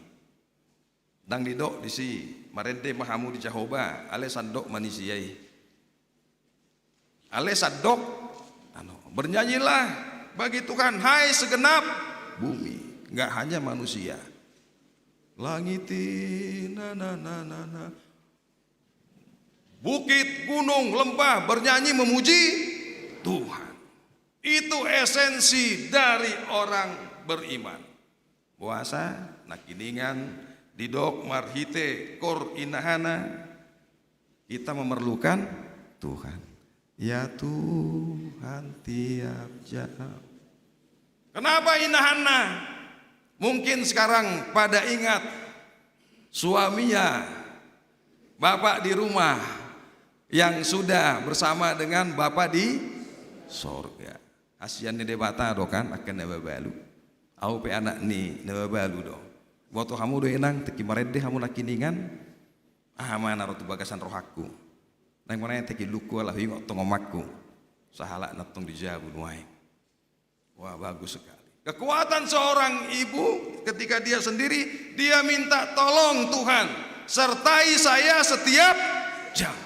Ndang didok disi, marende ma hamu di Jahowa ale sandok manisia i. Ale sandok tano. Bernyanyilah bagi Tuhan, hai segenap bumi. Nggak hanya manusia. Langit i, na, na, na, na, na. Bukit, gunung, lembah bernyanyi memuji Tuhan. Itu esensi dari orang beriman. Boasa, nangkiningan, didok marhite kor Inna Hanna, kita memerlukan Tuhan. Ya Tuhan, tiap jam. Kenapa Inna Hanna? Mungkin sekarang pada ingat suaminya, bapak di rumah yang sudah bersama dengan Bapa di sorga. Hasian ni Debata do kan angka na mabalu. Au pe anak ni na mabalu do. Boto hamu do inang, tingki marende hamu nangkiningan, aha ma na ro tu bagasan rohangku. Naeng ma na tingki lungku ala huingot tong omakku. Sahalak na tong di jabu nuaeng. Wah, bagus sekali. Kekuatan seorang ibu ketika dia sendiri, dia minta tolong Tuhan, sertai saya setiap jam,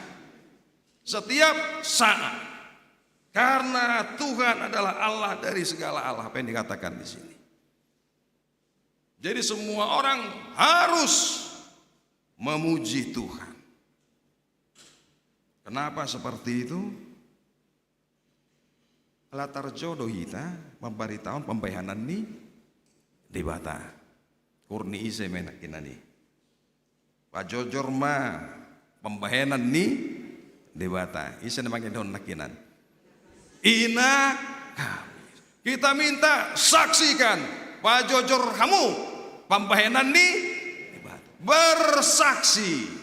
setiap saat. Karena Tuhan adalah Allah dari segala Allah, apa yang dikatakan di sini. Jadi semua orang harus memuji Tuhan. Kenapa seperti itu? Ala tarjou do hita mambaritahon pambahenan ni Debata. Kor ni ise ma nangkiningan i? Pajojor ma pambahenan ni Debata. Ise na mangendehon nangkiningan? Inna Kamis. Kita minta saksikan, pajojor hamu pambahenan ni Debata. Bersaksi.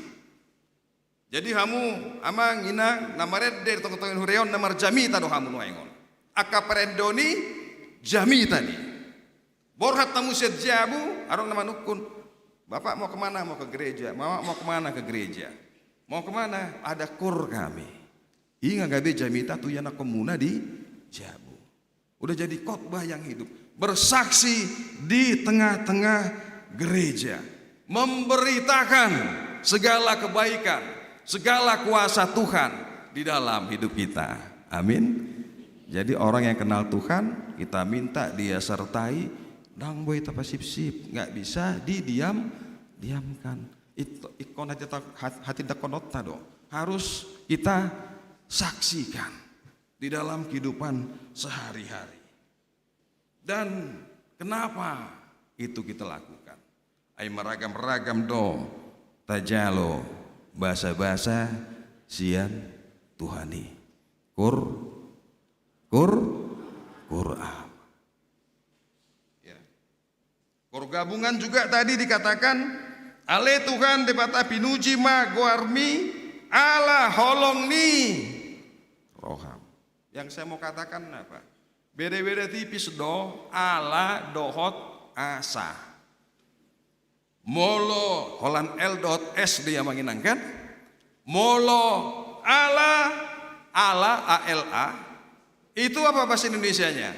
Jadi hamu amang inang na marende di tongatonga ni huria on na marjamita do hamu nuaeng on. Angka parendeon i jamita do i. Borhat hamu sian jabu, adong na manungkun, "Bapak mau kemana?" "Mau ke gereja." "Mama mau kemana?" "Ke gereja." "Mau kemana?" "Ada kor kami." Inna gabe jamita tu ianakkonmuna di jabu. Udah jadi khotbah yang hidup. Bersaksi di tengah-tengah gereja. Memberitakan segala kebaikan, segala kuasa Tuhan di dalam hidup kita. Amin. Jadi orang yang kenal Tuhan, kita minta dia sertai, ndang boi tapasipsip, nggak bisa didiam-diamkan. Itu, ingkon hati, hat-, hatindangkononta do. Harus kita saksikan di dalam kehidupan sehari-hari. Dan kenapa itu kita lakukan? Ai maragam-ragam do tajalo basabasa sian Tuhan i. Kor, kor, kor Ama. Ya. Kor gabungan juga tadi dikatakan, "Ale Tuhan Debata, pinuji ma goarmi ala holong ni roham." Yang saya mau katakan apa? Beda-beda tipis do ala dohot asa. Molo holan L dohot S do i amang inang kan? Molo ala, ala, A L A, Itu apa bahasa Indonesianya?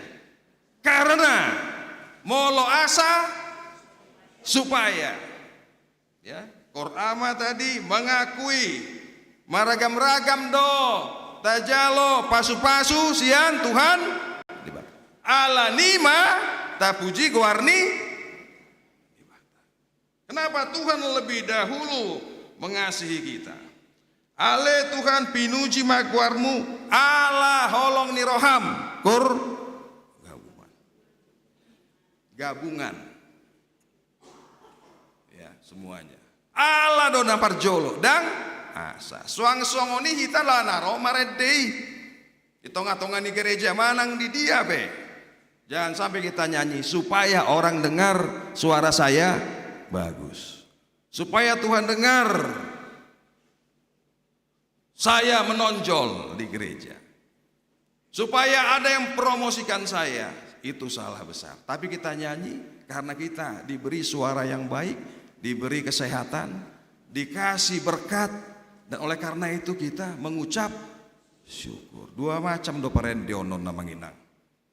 Karena, molo asa, supaya. Ya, Korama tadi mengakui maragam-ragam do tajalo pasu-pasu sian Tuhan Debata. Alani i ma tapuji goar ni Debata. Kenapa Tuhan lebih dahulu mengasihi kita? Ale Tuhan, pinuji ma goar-Mu, ala holong ni roham, kur gabungan. Gabungan. Ya, semuanya. Ala do na parjolo, ndang asa. Suang songon i hita laho na ro marende i. Di tonga-tonga ni gereja manang di dia pe. Jangan sampai kita nyanyi supaya orang dengar suara saya bagus. Supaya Tuhan dengar saya menonjol di gereja. Supaya ada yang promosikan saya. Itu salah besar. Tapi kita nyanyi karena kita diberi suara yang baik, diberi kesehatan, dikasih berkat, dan oleh karena itu kita mengucap syukur. Dua macam do parendeon on, amang inang.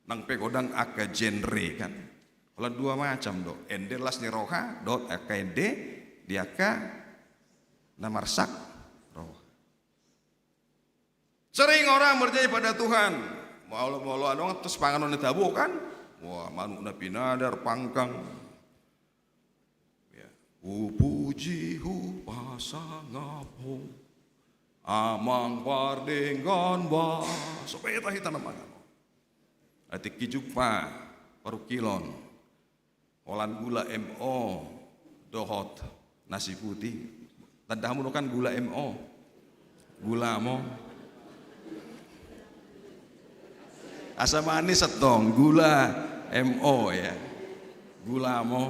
Nang pe godang angka genre kan. Holan dua macam do. Ende las ni roha, dohot angka ende di angka na marsak roha. Sering orang berjanji pada Tuhan, molo, molo adong tos panganon ni tabo kan. Wah, manuk na pinadar panggang. Ya. Hupuji, hupasangap Ho, Amang pardenggan basa. Supaya hita na mangan. Atik kijumpa parungkilon. Holan gula M O dohot nasi putih. Tanda hamu do kan gula M O. Gula mo. Asa manis antong gula M O ya. Gula mo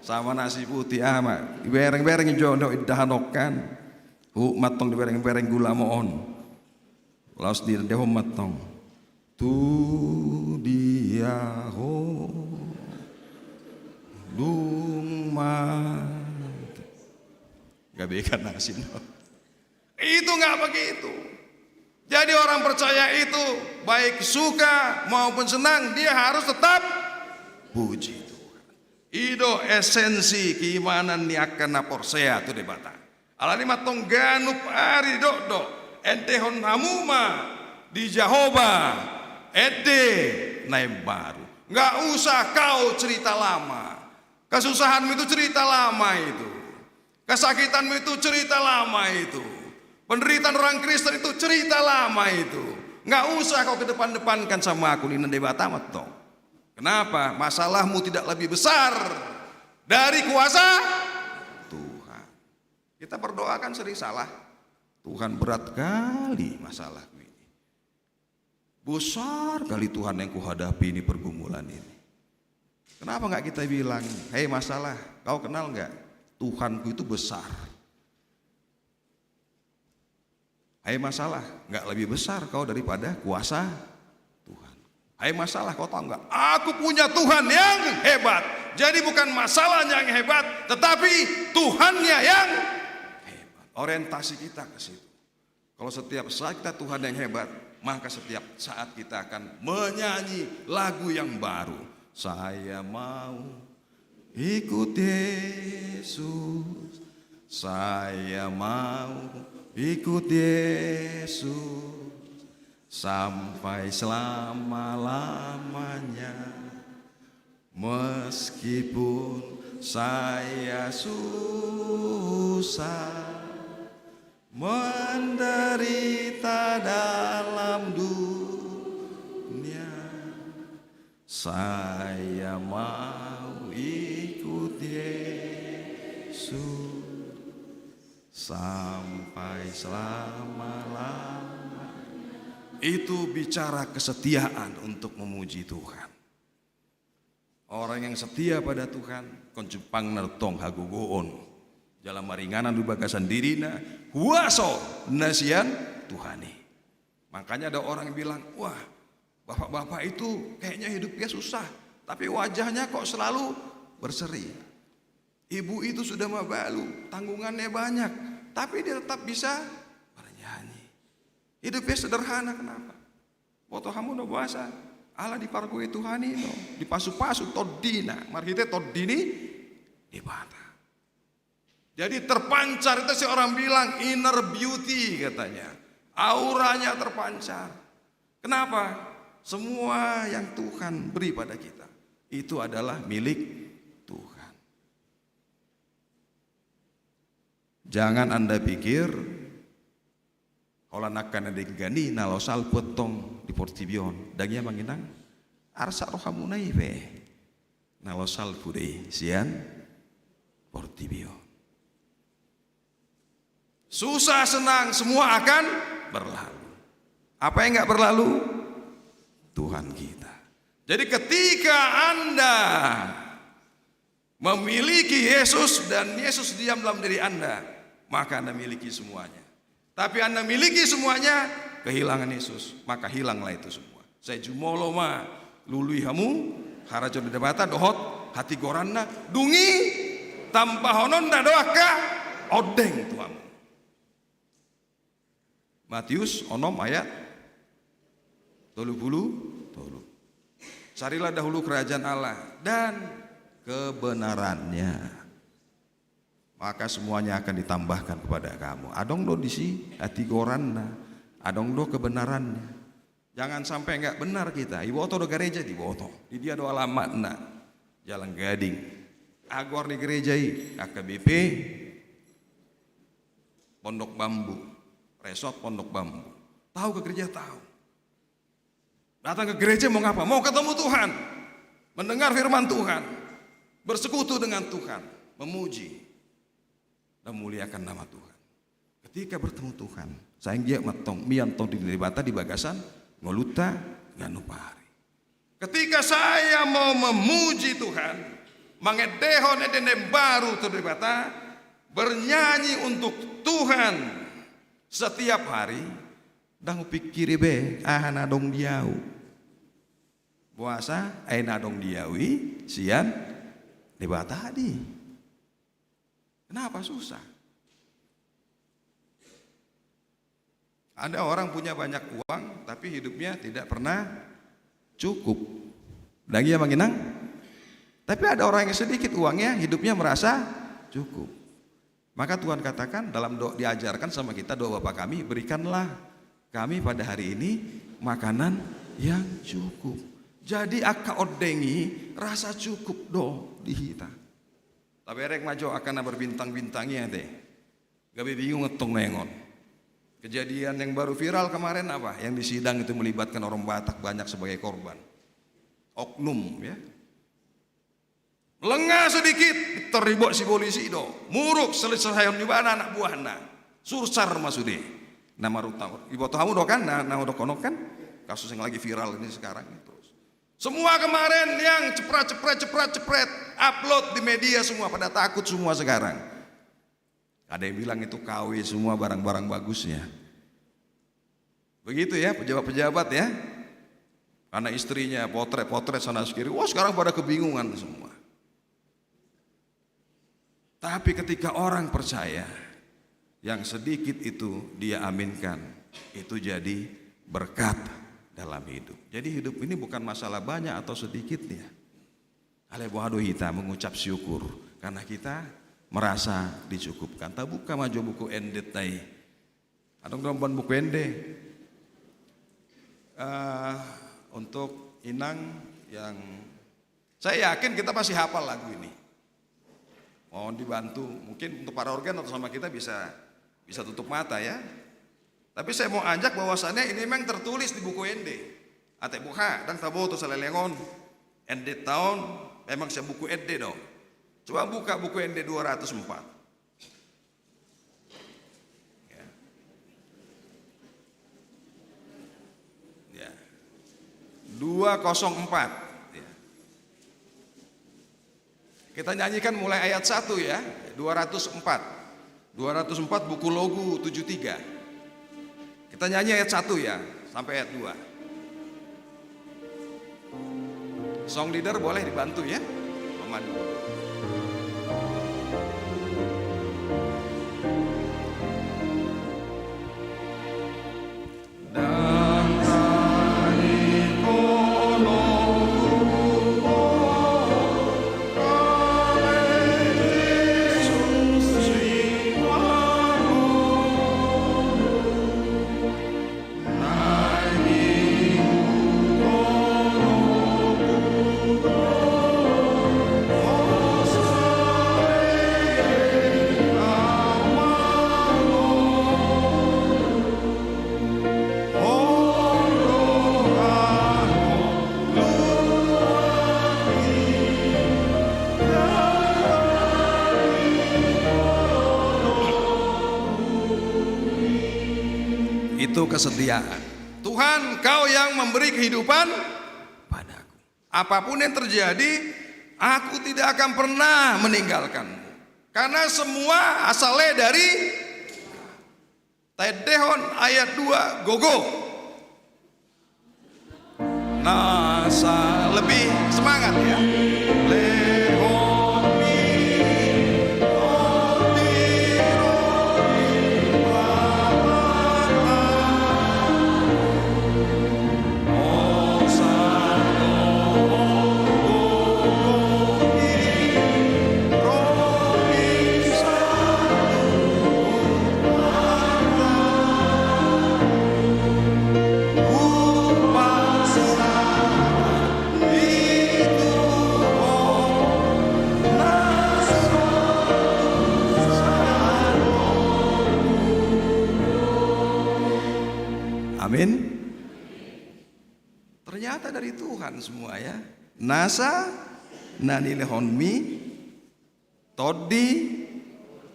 sama nasi putih ama. Bereng-bereng jo do indahan on kan. Hu mantong di bereng-bereng gula mo on. Laos di dehom mantong. Tu dia ho dung mate. Gabe ikan asin. Itu nggak begitu. Jadi orang percaya itu baik suka maupun senang dia harus tetap puji Tuhan. I do esensi keimanan ni angka na porsea tu Debata. Alani mantong ganup ari didok do, endehon hamu ma di Jahowa ende na imbaru. Nggak usah kau cerita lama. Kesusahanmu itu cerita lama itu. Kesakitanmu itu cerita lama itu. Penderitaan orang Kristen itu cerita lama itu. Nggak usah kau kedepan-depankan sama aku, ninna Debata mantong. Kenapa? Masalahmu tidak lebih besar dari kuasa Tuhan. Kita berdoa kan sering salah. Tuhan, berat kali masalahku ini. Besar kali Tuhan yang kuhadapi ini, pergumulan ini. Kenapa nggak kita bilang, "Hei masalah, kau kenal nggak? Tuhanku itu besar." Hai masalah, nggak lebih besar kau daripada kuasa Tuhan. Hai masalah, kau tahu nggak? Aku punya Tuhan yang hebat. Jadi bukan masalahnya yang hebat, tetapi Tuhannya yang hebat. Orientasi kita ke situ. Kalau setiap saat kita Tuhan yang hebat, maka setiap saat kita akan menyanyi lagu yang baru. Saya mau ikut Yesus, saya mau ikut Yesus sampai selama-lamanya. Meskipun saya susah menderita dalam dunia, saya mau ikut Yesus sampai selama-lamanya. Itu bicara kesetiaan untuk memuji Tuhan. Orang yang setia pada Tuhan, ingkon jumpangna do tong hagogoon jala maringanan di bagasan dirina huaso na sian Tuhan i. Makanya ada orang bilang, "Wah, bapak-bapak itu kayaknya hidupnya susah, tapi wajahnya kok selalu berseri. Ibu itu sudah mabalu, tanggungannya banyak, tapi dia tetap bisa bernyanyi. Hidupnya sederhana, kenapa?" Boto hamu do boasa? Ala dipargogoi Tuhan i do, dipasupasu tondina marhite Tondi ni Debata. Jadi terpancar itu, si orang bilang inner beauty katanya. Auranya terpancar. Kenapa? Semua yang Tuhan beri pada kita itu adalah milik Tuhan. Jangan Anda pikir holan angka na denggan i na laho salpu antong di portibi on. Dang ia manginang, arsak rohamuna i pe na laho salpu do i sian portibi on. Susah senang semua akan berlalu. Apa yang nggak berlalu? Tuhan kita. Jadi ketika Anda memiliki Yesus dan Yesus diam dalam diri Anda, maka Anda miliki semuanya. Tapi Anda miliki semuanya, kehilangan Yesus, maka hilanglah itu semua. Sai jumolo ma lului hamu harajaon ni Debata dohot hatigoranna, dung i tambahononna do angka ondeng tu hamu. Matius onom ayat tolu pulu tolu. Carilah dahulu kerajaan Allah dan kebenarannya, maka semuanya akan ditambahkan kepada kamu. Adong do disi hatigoranna, adong do kebenarannya. Jangan sampai nggak benar kita. Diboto do gareja, diboto. Di dia do alamatna. Jalan Gading. Aha goar ni gareja i? H K B P Pondok Bambu. Resort Pondok Bambu. Tahu ke gereja? Tahu. Datang ke gereja mau ngapa? Mau ketemu Tuhan. Mendengar firman Tuhan. Bersekutu dengan Tuhan. Memuji dan memuliakan nama Tuhan. Ketika bertemu Tuhan, sai anggiat ma antong mian Tondi ni Debata di bagasan ngolunta ganup ari. Ketika saya mau memuji Tuhan, mengendehon ende na imbaru tu Debata, bernyanyi untuk Tuhan setiap hari, dang hupingkiri be aha na adong di au. Boasa? Ai na adong di au i sian Debata do i. Kenapa susah? Ada orang punya banyak uang, tapi hidupnya tidak pernah cukup. Dang ia manginang? Tapi ada orang yang sedikit uangnya, hidupnya merasa cukup. Maka Tuhan katakan dalam doa, diajarkan sama kita doa Bapa Kami, berikanlah kami pada hari ini makanan yang cukup. Jadi angka ondeng i rasa cukup do di hita. Tabereng ma jo angka na berbintang-bintang i ate. Gabe bingung antong na ingot. Kejadian yang baru viral kemarin apa? Yang di sidang itu melibatkan orang Batak banyak sebagai korban. Oknum, ya. Lengah sedikit, pintor dibuat si polisi do. Muruk, selesaion ibana anak buahna. Sursar ma sude. Na marutang. Diboto hamu do kan, na, na hudok on kan? Kasus yang lagi viral ini sekarang terus. Semua kemarin yang ceprat, cepret, ceprat, cepret, upload di media semua, pada takut semua sekarang. Ada yang bilang itu K W semua barang-barang bagusnya. Begitu ya, pejabat-pejabat ya. Karena istrinya potret-potret sana sini, wah, sekarang pada kebingungan semua. Tapi ketika orang percaya, yang sedikit itu dia aminkan, itu jadi berkat dalam hidup. Jadi hidup ini bukan masalah banyak atau sedikitnya. Alai boha do hita mengucap syukur karena kita merasa dicukupkan. Tabuka ma jo buku Ende ta i. Adong do umbahen buku Ende. Eh, untuk Inang yang, saya yakin kita pasti hafal lagu ini. Mohon dibantu, mungkin untuk para organ atau sama kita bisa, bisa tutup mata ya. Tapi saya mau ajak bahwasannya ini memang tertulis di buku Ende. Ate boha, dang taboto saleleng on. Ende ta on memang sian buku Ende do. Coba buka buku Ende dua ratus empat. Ya. Ya. Dua kosong empat. Ya. Kita nyanyikan mulai ayat satu ya, dua ratus empat. Dua ratus empat buku logu tujuh tiga. Kita nyanyi ayat satu ya, sampai ayat dua. Song leader boleh dibantu ya, memandu. Itu kesetiaan. Tuhan, Kau yang memberi kehidupan padaku. Apapun yang terjadi, aku tidak akan pernah meninggalkanmu. Karena semua asalnya dari Taendehon ayat dua, gogo. Nasa, lebih semangat ya. Amin. Ternyata dari Tuhan semua ya. Nasa na nilehonmi, tondi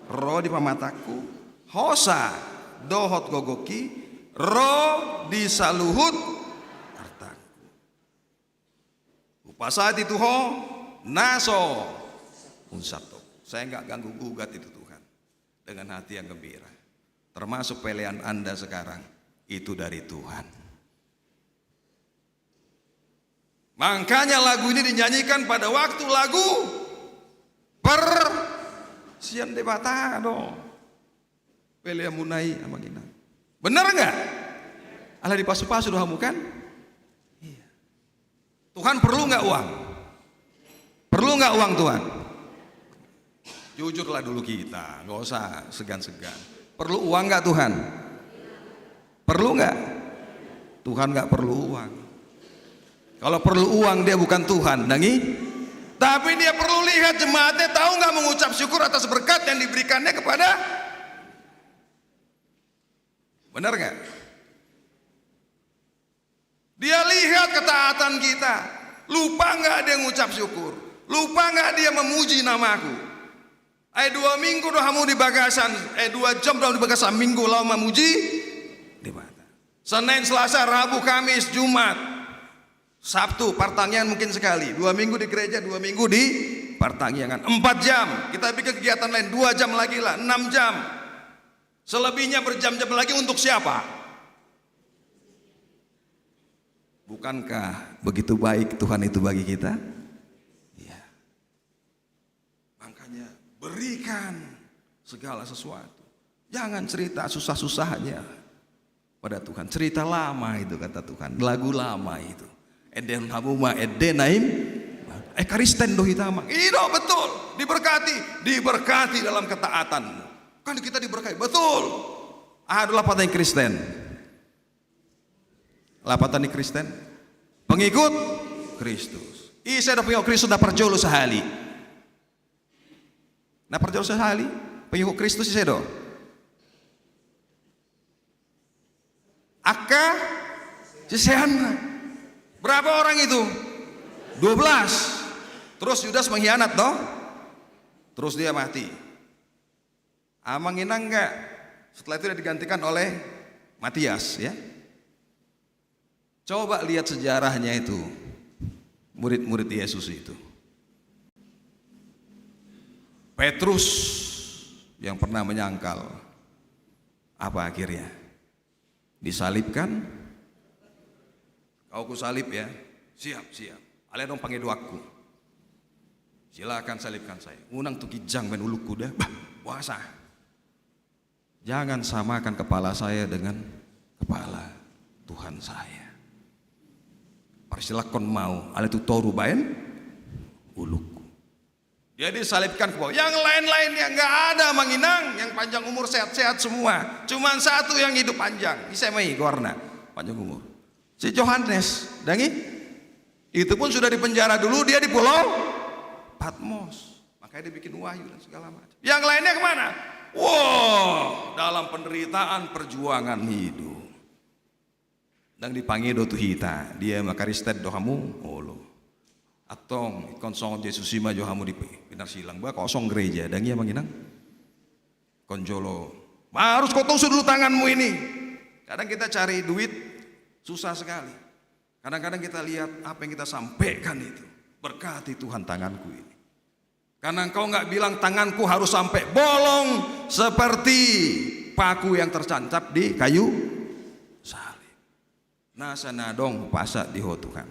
ro di pamatangku, hosa dohot gogongki ro di saluhut artangku. Hupasahat i tu Ho na so unsanto. Saya nggak ganggu gugat itu Tuhan. Dengan hati yang gembira. Termasuk pelean Anda sekarang, itu dari Tuhan. Makanya lagu ini dinyanyikan pada waktu lagu per-, sian Debata do. Peleanmuna i, Amang Inang. Bener nggak? Ala dipasupasu do hamu kan? Iya. Tuhan perlu nggak uang? Perlu nggak uang Tuhan? Jujurlah dulu kita, nggak usah segan-segan. Perlu uang nggak Tuhan? Perlu nggak? Tuhan nggak perlu uang. Kalau perlu uang, dia bukan Tuhan, dang i? Tapi dia perlu lihat jemaatnya tahu nggak mengucap syukur atas berkat yang diberikannya kepada. Benar nggak? Dia lihat ketaatan kita. Lupa nggak dia ngucap syukur? Lupa nggak dia memuji namaku? Ai dua minggu do hamu di bagasan, eh, dua jam do hamu di bagasan Minggu laho mamuji Debata. Senin, Selasa, Rabu, Kamis, Jumat, Sabtu, partangiangan mungkin sekali. Dua minggu di gereja, dua minggu di partangiangan. Empat jam. Kita bikin kegiatan lain, dua jam lagi lah, enam jam. Selebihnya berjam-jam lagi untuk siapa? Bukankah begitu baik Tuhan itu bagi kita? Iya. Makanya berikan segala sesuatu. Jangan cerita susah-susahnya pada Tuhan. Cerita lama itu kata Tuhan. Lagu lama itu. Ende hamu ma, ende naim. Eh, Kristen do hita ma. I do, betul. Diberkati. Diberkati dalam ketaatanmu. Kan kita diberkati. Betul. Aha do lapatan ni Kristen? Lapatan ni Kristen? Pengikut Kristus. Ise do pengikut Kristus na parjolo sahali? Na parjolo sahali? Pengikut Kristus ise do? Angka siseanna. Berapa orang itu? Dua belas. Terus Yudas mengkhianat, toh? Terus dia mati. Amang Inang nggak? Setelah itu dia digantikan oleh Matias, ya. Coba lihat sejarahnya itu, murid-murid Yesus itu. Petrus yang pernah menyangkal, apa akhirnya? Disalibkan. Kau ku salib ya. Siap, siap. Alai adong pangidoanku. Silakan salibkan saya. Unang tu ginjang baen ulungku da. Bah, puasa. Jangan samakan kepala saya dengan kepala Tuhan saya. Parsilangkon ma au, alai tu toru baen ulungku. Dia disalibkan ke bawah. Yang lain-lainnya nggak ada, Amang Inang, yang panjang umur, sehat-sehat semua. Cuman satu yang hidup panjang. Ise ma i goarna? Panjang umur. Si Yohanes, dang i? Itu pun sudah dipenjara dulu, dia di pulau Patmos. Makanya dia bikin wahyu dan segala macam. Yang lainnya kemana? Wah, dalam penderitaan perjuangan hidup. Dang dipangido tu hita, dia ma Kristen do hamu, olo. Antong, ingkon songon Jesus i ma jo hamu di pinarsilang. Bah, kosong gereja, dang i, Amang Inang? Ingkon jolo. Harus kau tusuk dulu tanganmu ini. Kadang kita cari duit susah sekali. Kadang-kadang kita lihat apa yang kita sampaikan itu. Berkati Tuhan tanganku ini. Karena Engkau nggak bilang tanganku harus sampai bolong seperti paku yang tertancap di kayu salib. Nasa na adong hupasahat di Ho Tuhan.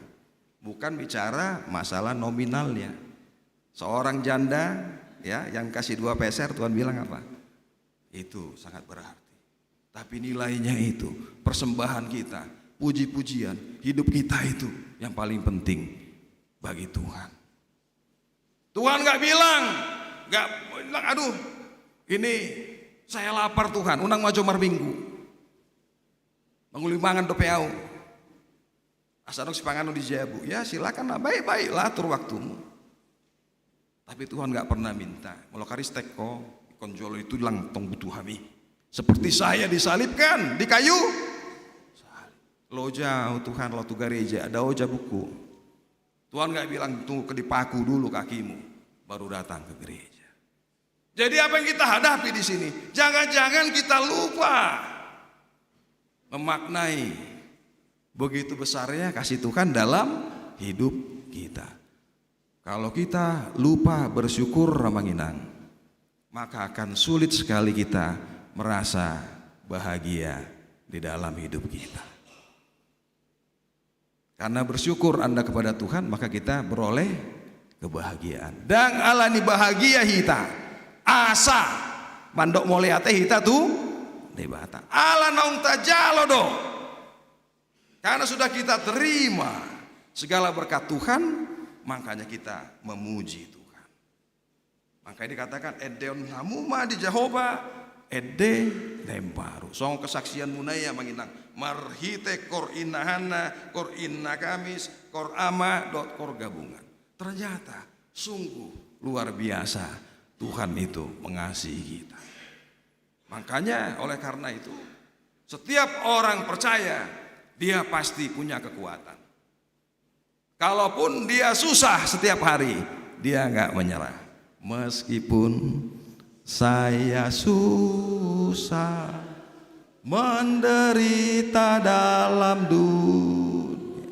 Bukan bicara masalah nominalnya. Seorang janda, ya, yang kasih dua peser, Tuhan bilang apa? Itu sangat berarti. Tapi nilainya itu, persembahan kita, puji-pujian, hidup kita itu yang paling penting bagi Tuhan. Tuhan nggak bilang, nggak bilang, "Aduh, ini saya lapar, Tuhan, unang ma jo marminggu. Manguli mangan dope au. Asa adong sipanganon di jabu." Ya, silakan lah, baik-baik lah, atur waktumu. Tapi Tuhan nggak pernah minta, "Molo karistek ho, ingkon jolo itu lang tong butuh hami. Seperti saya disalibkan di kayu salib." Loja au, Tuhan, laho tu gareja, dao jabungku. Tuhan nggak bilang, "Tunggu ke dipaku dulu kakimu, baru datang ke gereja." Jadi apa yang kita hadapi di sini? Jangan-jangan kita lupa memaknai begitu besarnya kasih Tuhan dalam hidup kita. Kalau kita lupa bersyukur, Amang Inang, maka akan sulit sekali kita merasa bahagia di dalam hidup kita. Karena bersyukur anda kepada Tuhan, maka kita beroleh kebahagiaan. Ndang alani bahagia hita, asa mandok mauliate hita tu Debata. Ala naung tajalo do. Karena sudah kita terima segala berkat Tuhan, makanya kita memuji Tuhan. Makanya dikatakan, "Endehon hamu ma di Jahowa ende na imbaru." Songon kesaksianmuna i, Amang Inang, marhite kor inna Hanna, kor inna Kamis, kor ama dohot kor gabungan. Ternyata sungguh luar biasa Tuhan itu mengasihi kita. Makanya oleh karena itu, setiap orang percaya, dia pasti punya kekuatan. Kalaupun dia susah setiap hari, dia nggak menyerah. "Meskipun saya susah, menderita dalam dunia,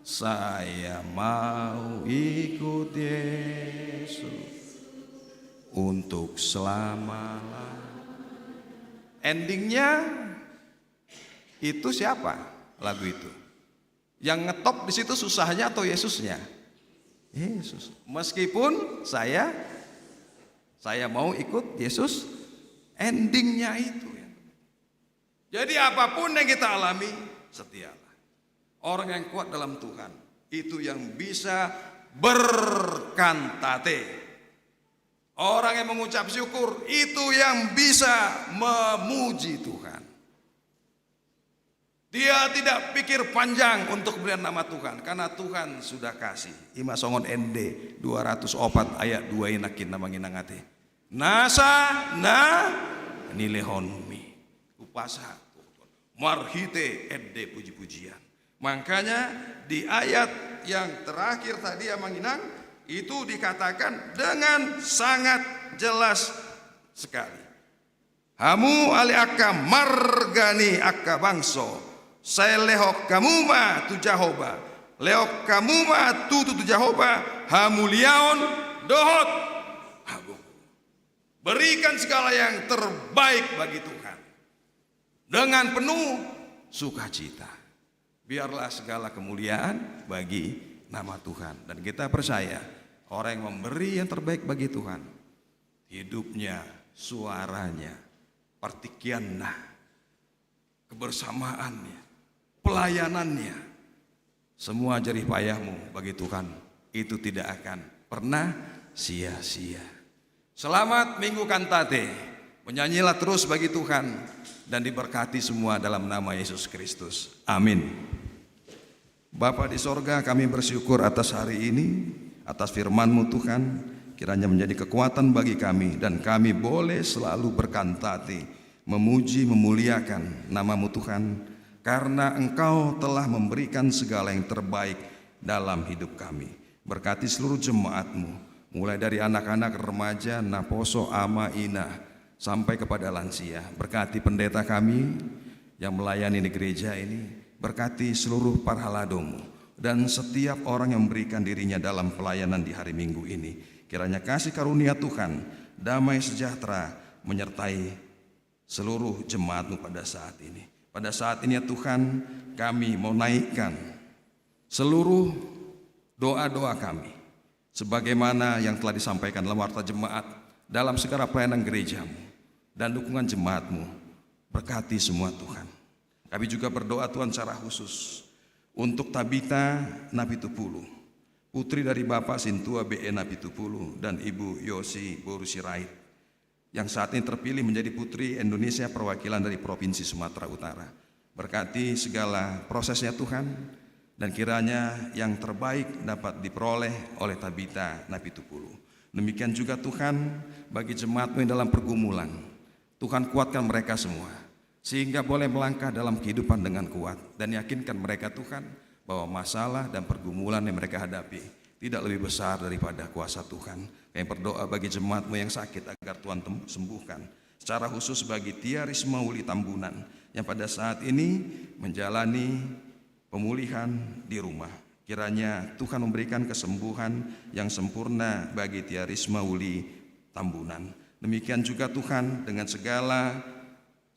saya mau ikut Yesus untuk selama-lamanya." Endingnya itu siapa lagu itu? Yang ngetop di situ susahnya atau Yesusnya? Yesus. "Meskipun saya, saya mau ikut Yesus," endingnya itu, ya. Jadi apapun yang kita alami, setialah. Orang yang kuat dalam Tuhan, itu yang bisa berkantate. Orang yang mengucap syukur, itu yang bisa memuji Tuhan. Dia tidak pikir panjang untuk kemuliaan nama Tuhan, karena Tuhan sudah kasih. Ima songon Ende dua ratus opat ayat dua i nangkin, Amang Inang, ate. Nasa na nilehonmi. Hupasahat marhite ende puji-pujian. Makanya di ayat yang terakhir tadi, Amang Inang, itu dikatakan dengan sangat jelas sekali. Hamu ale angka marga ni angka bangso, sai lehon hamu ma tu Jahowa, lehon hamu ma tutu tu Jahowa hamuliaon dohot agogo. Berikan segala yang terbaik bagi Tuhan dengan penuh sukacita. Biarlah segala kemuliaan bagi nama Tuhan. Dan kita percaya, orang yang memberi yang terbaik bagi Tuhan, hidupnya, suaranya, partingkianna, kebersamaannya, pelayanannya, semua jerih payahmu bagi Tuhan itu tidak akan pernah sia-sia. Selamat Minggu Kantate. Menyanyilah terus bagi Tuhan dan diberkati semua dalam nama Yesus Kristus. Amin. Bapa di sorga, kami bersyukur atas hari ini, atas firman-Mu, Tuhan. Kiranya menjadi kekuatan bagi kami dan kami boleh selalu berkantate, memuji, memuliakan nama-Mu, Tuhan, karena Engkau telah memberikan segala yang terbaik dalam hidup kami. Berkati seluruh jemaat-Mu, mulai dari anak-anak, remaja, naposo, ama, ina, sampai kepada lansia. Berkati pendeta kami, yang melayani di gereja ini, berkati seluruh parhaladomu dan setiap orang yang memberikan dirinya dalam pelayanan di hari Minggu ini. Kiranya kasih karunia Tuhan, damai sejahtera menyertai seluruh jemaatmu pada saat ini. Pada saat ini ya Tuhan, kami mau naikkan seluruh doa-doa kami, sebagaimana yang telah disampaikan dalam warta jemaat, dalam segala pelayanan gerejamu, dan dukungan jemaatmu. Berkati semua Tuhan. Kami juga berdoa Tuhan secara khusus untuk Tabita Napitupulu, putri dari Bapak Sintua B E Napitupulu dan Ibu Yosi Boru Sirait, yang saat ini terpilih menjadi Putri Indonesia perwakilan dari Provinsi Sumatera Utara. Berkati segala prosesnya Tuhan, dan kiranya yang terbaik dapat diperoleh oleh Tabita Napitupulu. Demikian juga Tuhan, bagi jemaatmu yang dalam pergumulan, Tuhan kuatkan mereka semua, sehingga boleh melangkah dalam kehidupan dengan kuat, dan yakinkan mereka Tuhan, bahwa masalah dan pergumulan yang mereka hadapi tidak lebih besar daripada kuasa Tuhan. Kami berdoa bagi jemaatmu yang sakit agar Tuhan tem-, sembuhkan. Secara khusus bagi Tia Risma Uli Tambunan yang pada saat ini menjalani pemulihan di rumah. Kiranya Tuhan memberikan kesembuhan yang sempurna bagi Tia Risma Uli Tambunan. Demikian juga Tuhan dengan segala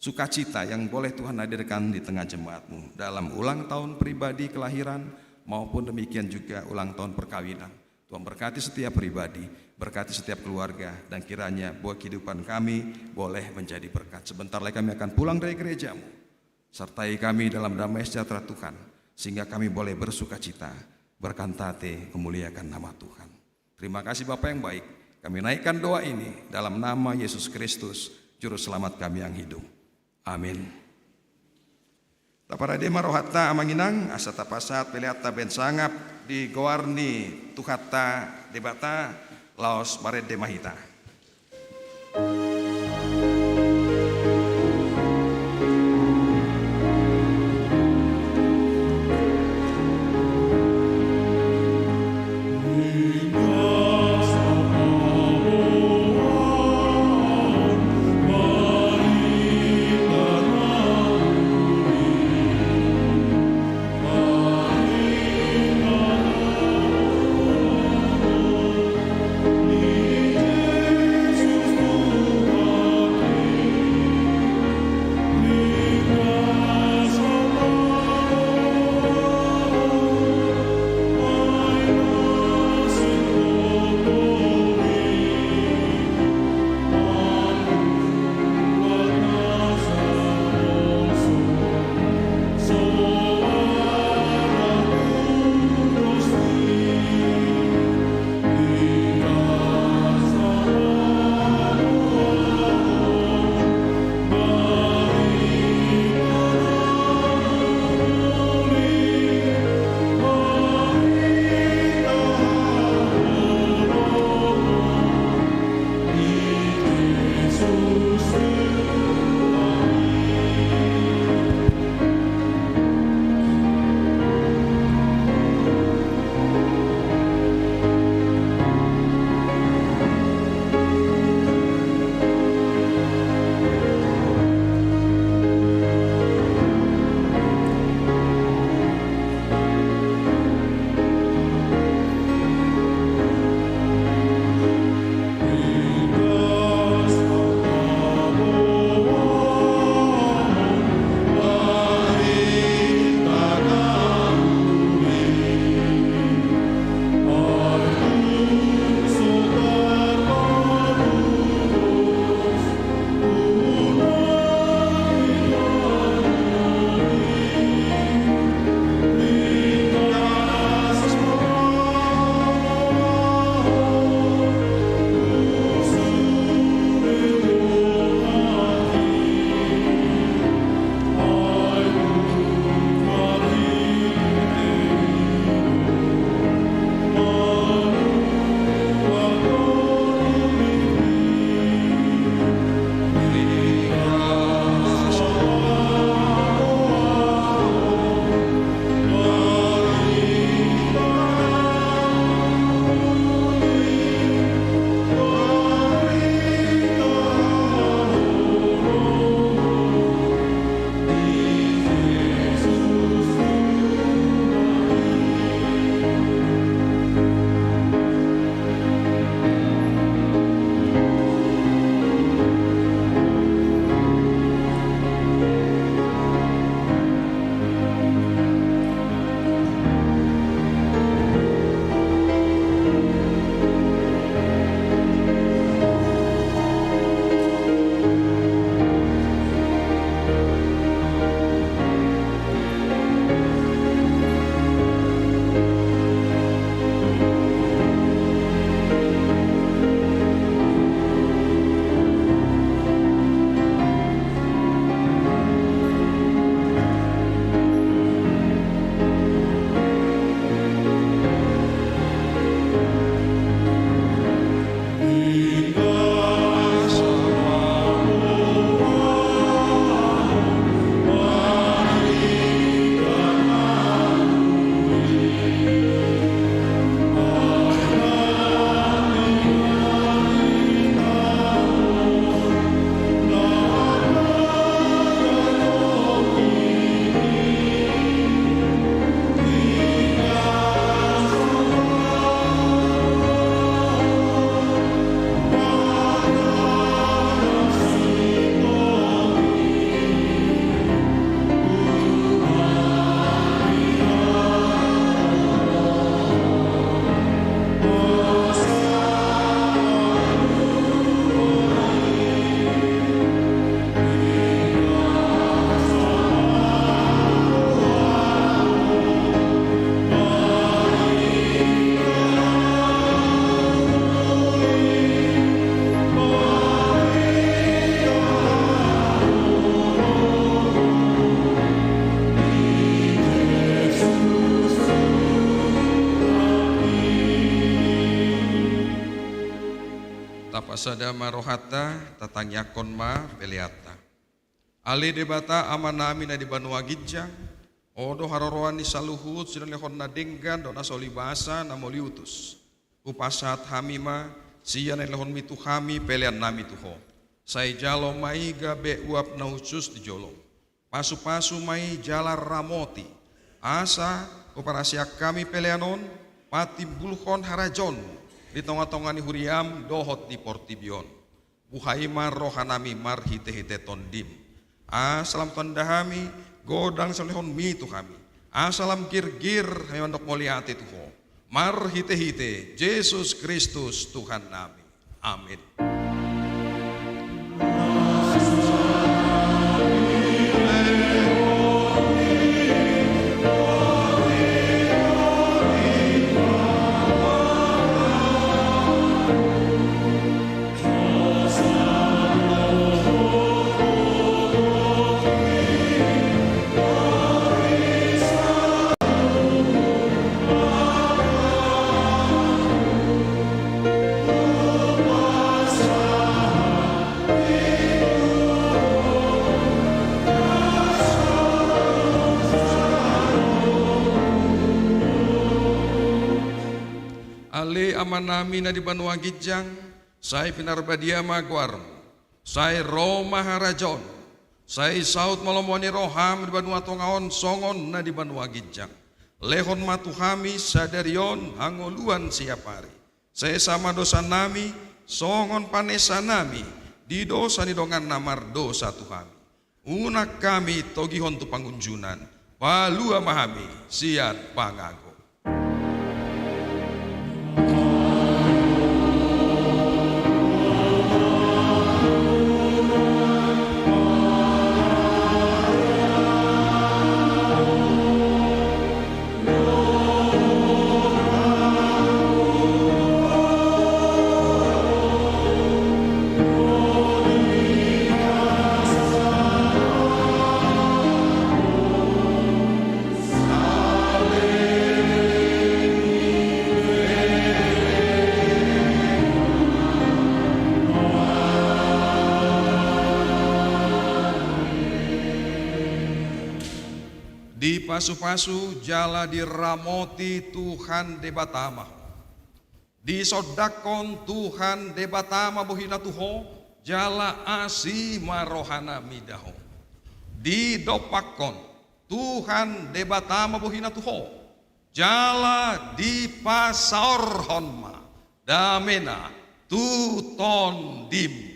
sukacita yang boleh Tuhan hadirkan di tengah jemaatmu dalam ulang tahun pribadi kelahiran maupun demikian juga ulang tahun perkawinan. Tuhan berkati setiap pribadi, berkati setiap keluarga, dan kiranya buat kehidupan kami boleh menjadi berkat. Sebentar lagi kami akan pulang dari gerejamu. Sertai kami dalam damai sejahtera Tuhan, sehingga kami boleh bersukacita, berkantate memuliakan nama Tuhan. Terima kasih Bapa yang baik. Kami naikkan doa ini dalam nama Yesus Kristus, Juru Selamat kami yang hidup. Amin. Taparade ma rohanta amang inang, asa tapasahat pelean ta bahen sangap di goar ni Tuhanta Debata, laos marende ma hita. Sada ma rohanta, tatangiangkon ma peleanta. Ale Debata Amanami na di banua ginjang, Ho do haroroan ni saluhut sidongan lehon na denggan dohot na so ulibasa na mauliutus. Hupasahat hami ma sian na nilehonmi tu hami peleannami tu Ho. Sai jalo ma i gabe uap na hushus di jolom. Pasupasu ma i jala ramoti, asa huparasiak hami pelean on patimbulhon harajaonmu di tongatonga ni huriam dohot di portibi on. Buhai ma rohanami marhitehite Tondim, asa lam tanda hami godang na nilehonmi tu hami, asa lam girgir hami mandok mauliate tu Ho. Marhitehite Jesus Kristus Tuhannami. Amin. Ale Amanami na di banua ginjang, sai pinarbadia ma goarmu. Sai ro ma harajaonmu. Sai saut ma lomo ni roham di banua tonga on songon na di banua ginjang. Lehon ma tu hami sadari on hangoluan siapari. Sesa ma dosanami songon panesanami di dosa ni dongan na mardosa tu hami. Unang hami togihon tu pangunjunan, palua ma hami sian pangago. Dipasupasu jala diramoti Tuhan Debata ma ho. Disondangkon Tuhan Debata ma bohina tu ho, jala asi ma rohana mida ho. Didompakkon Tuhan Debata ma bohina tu ho, jala dipasaorhon ma damena tu tondim.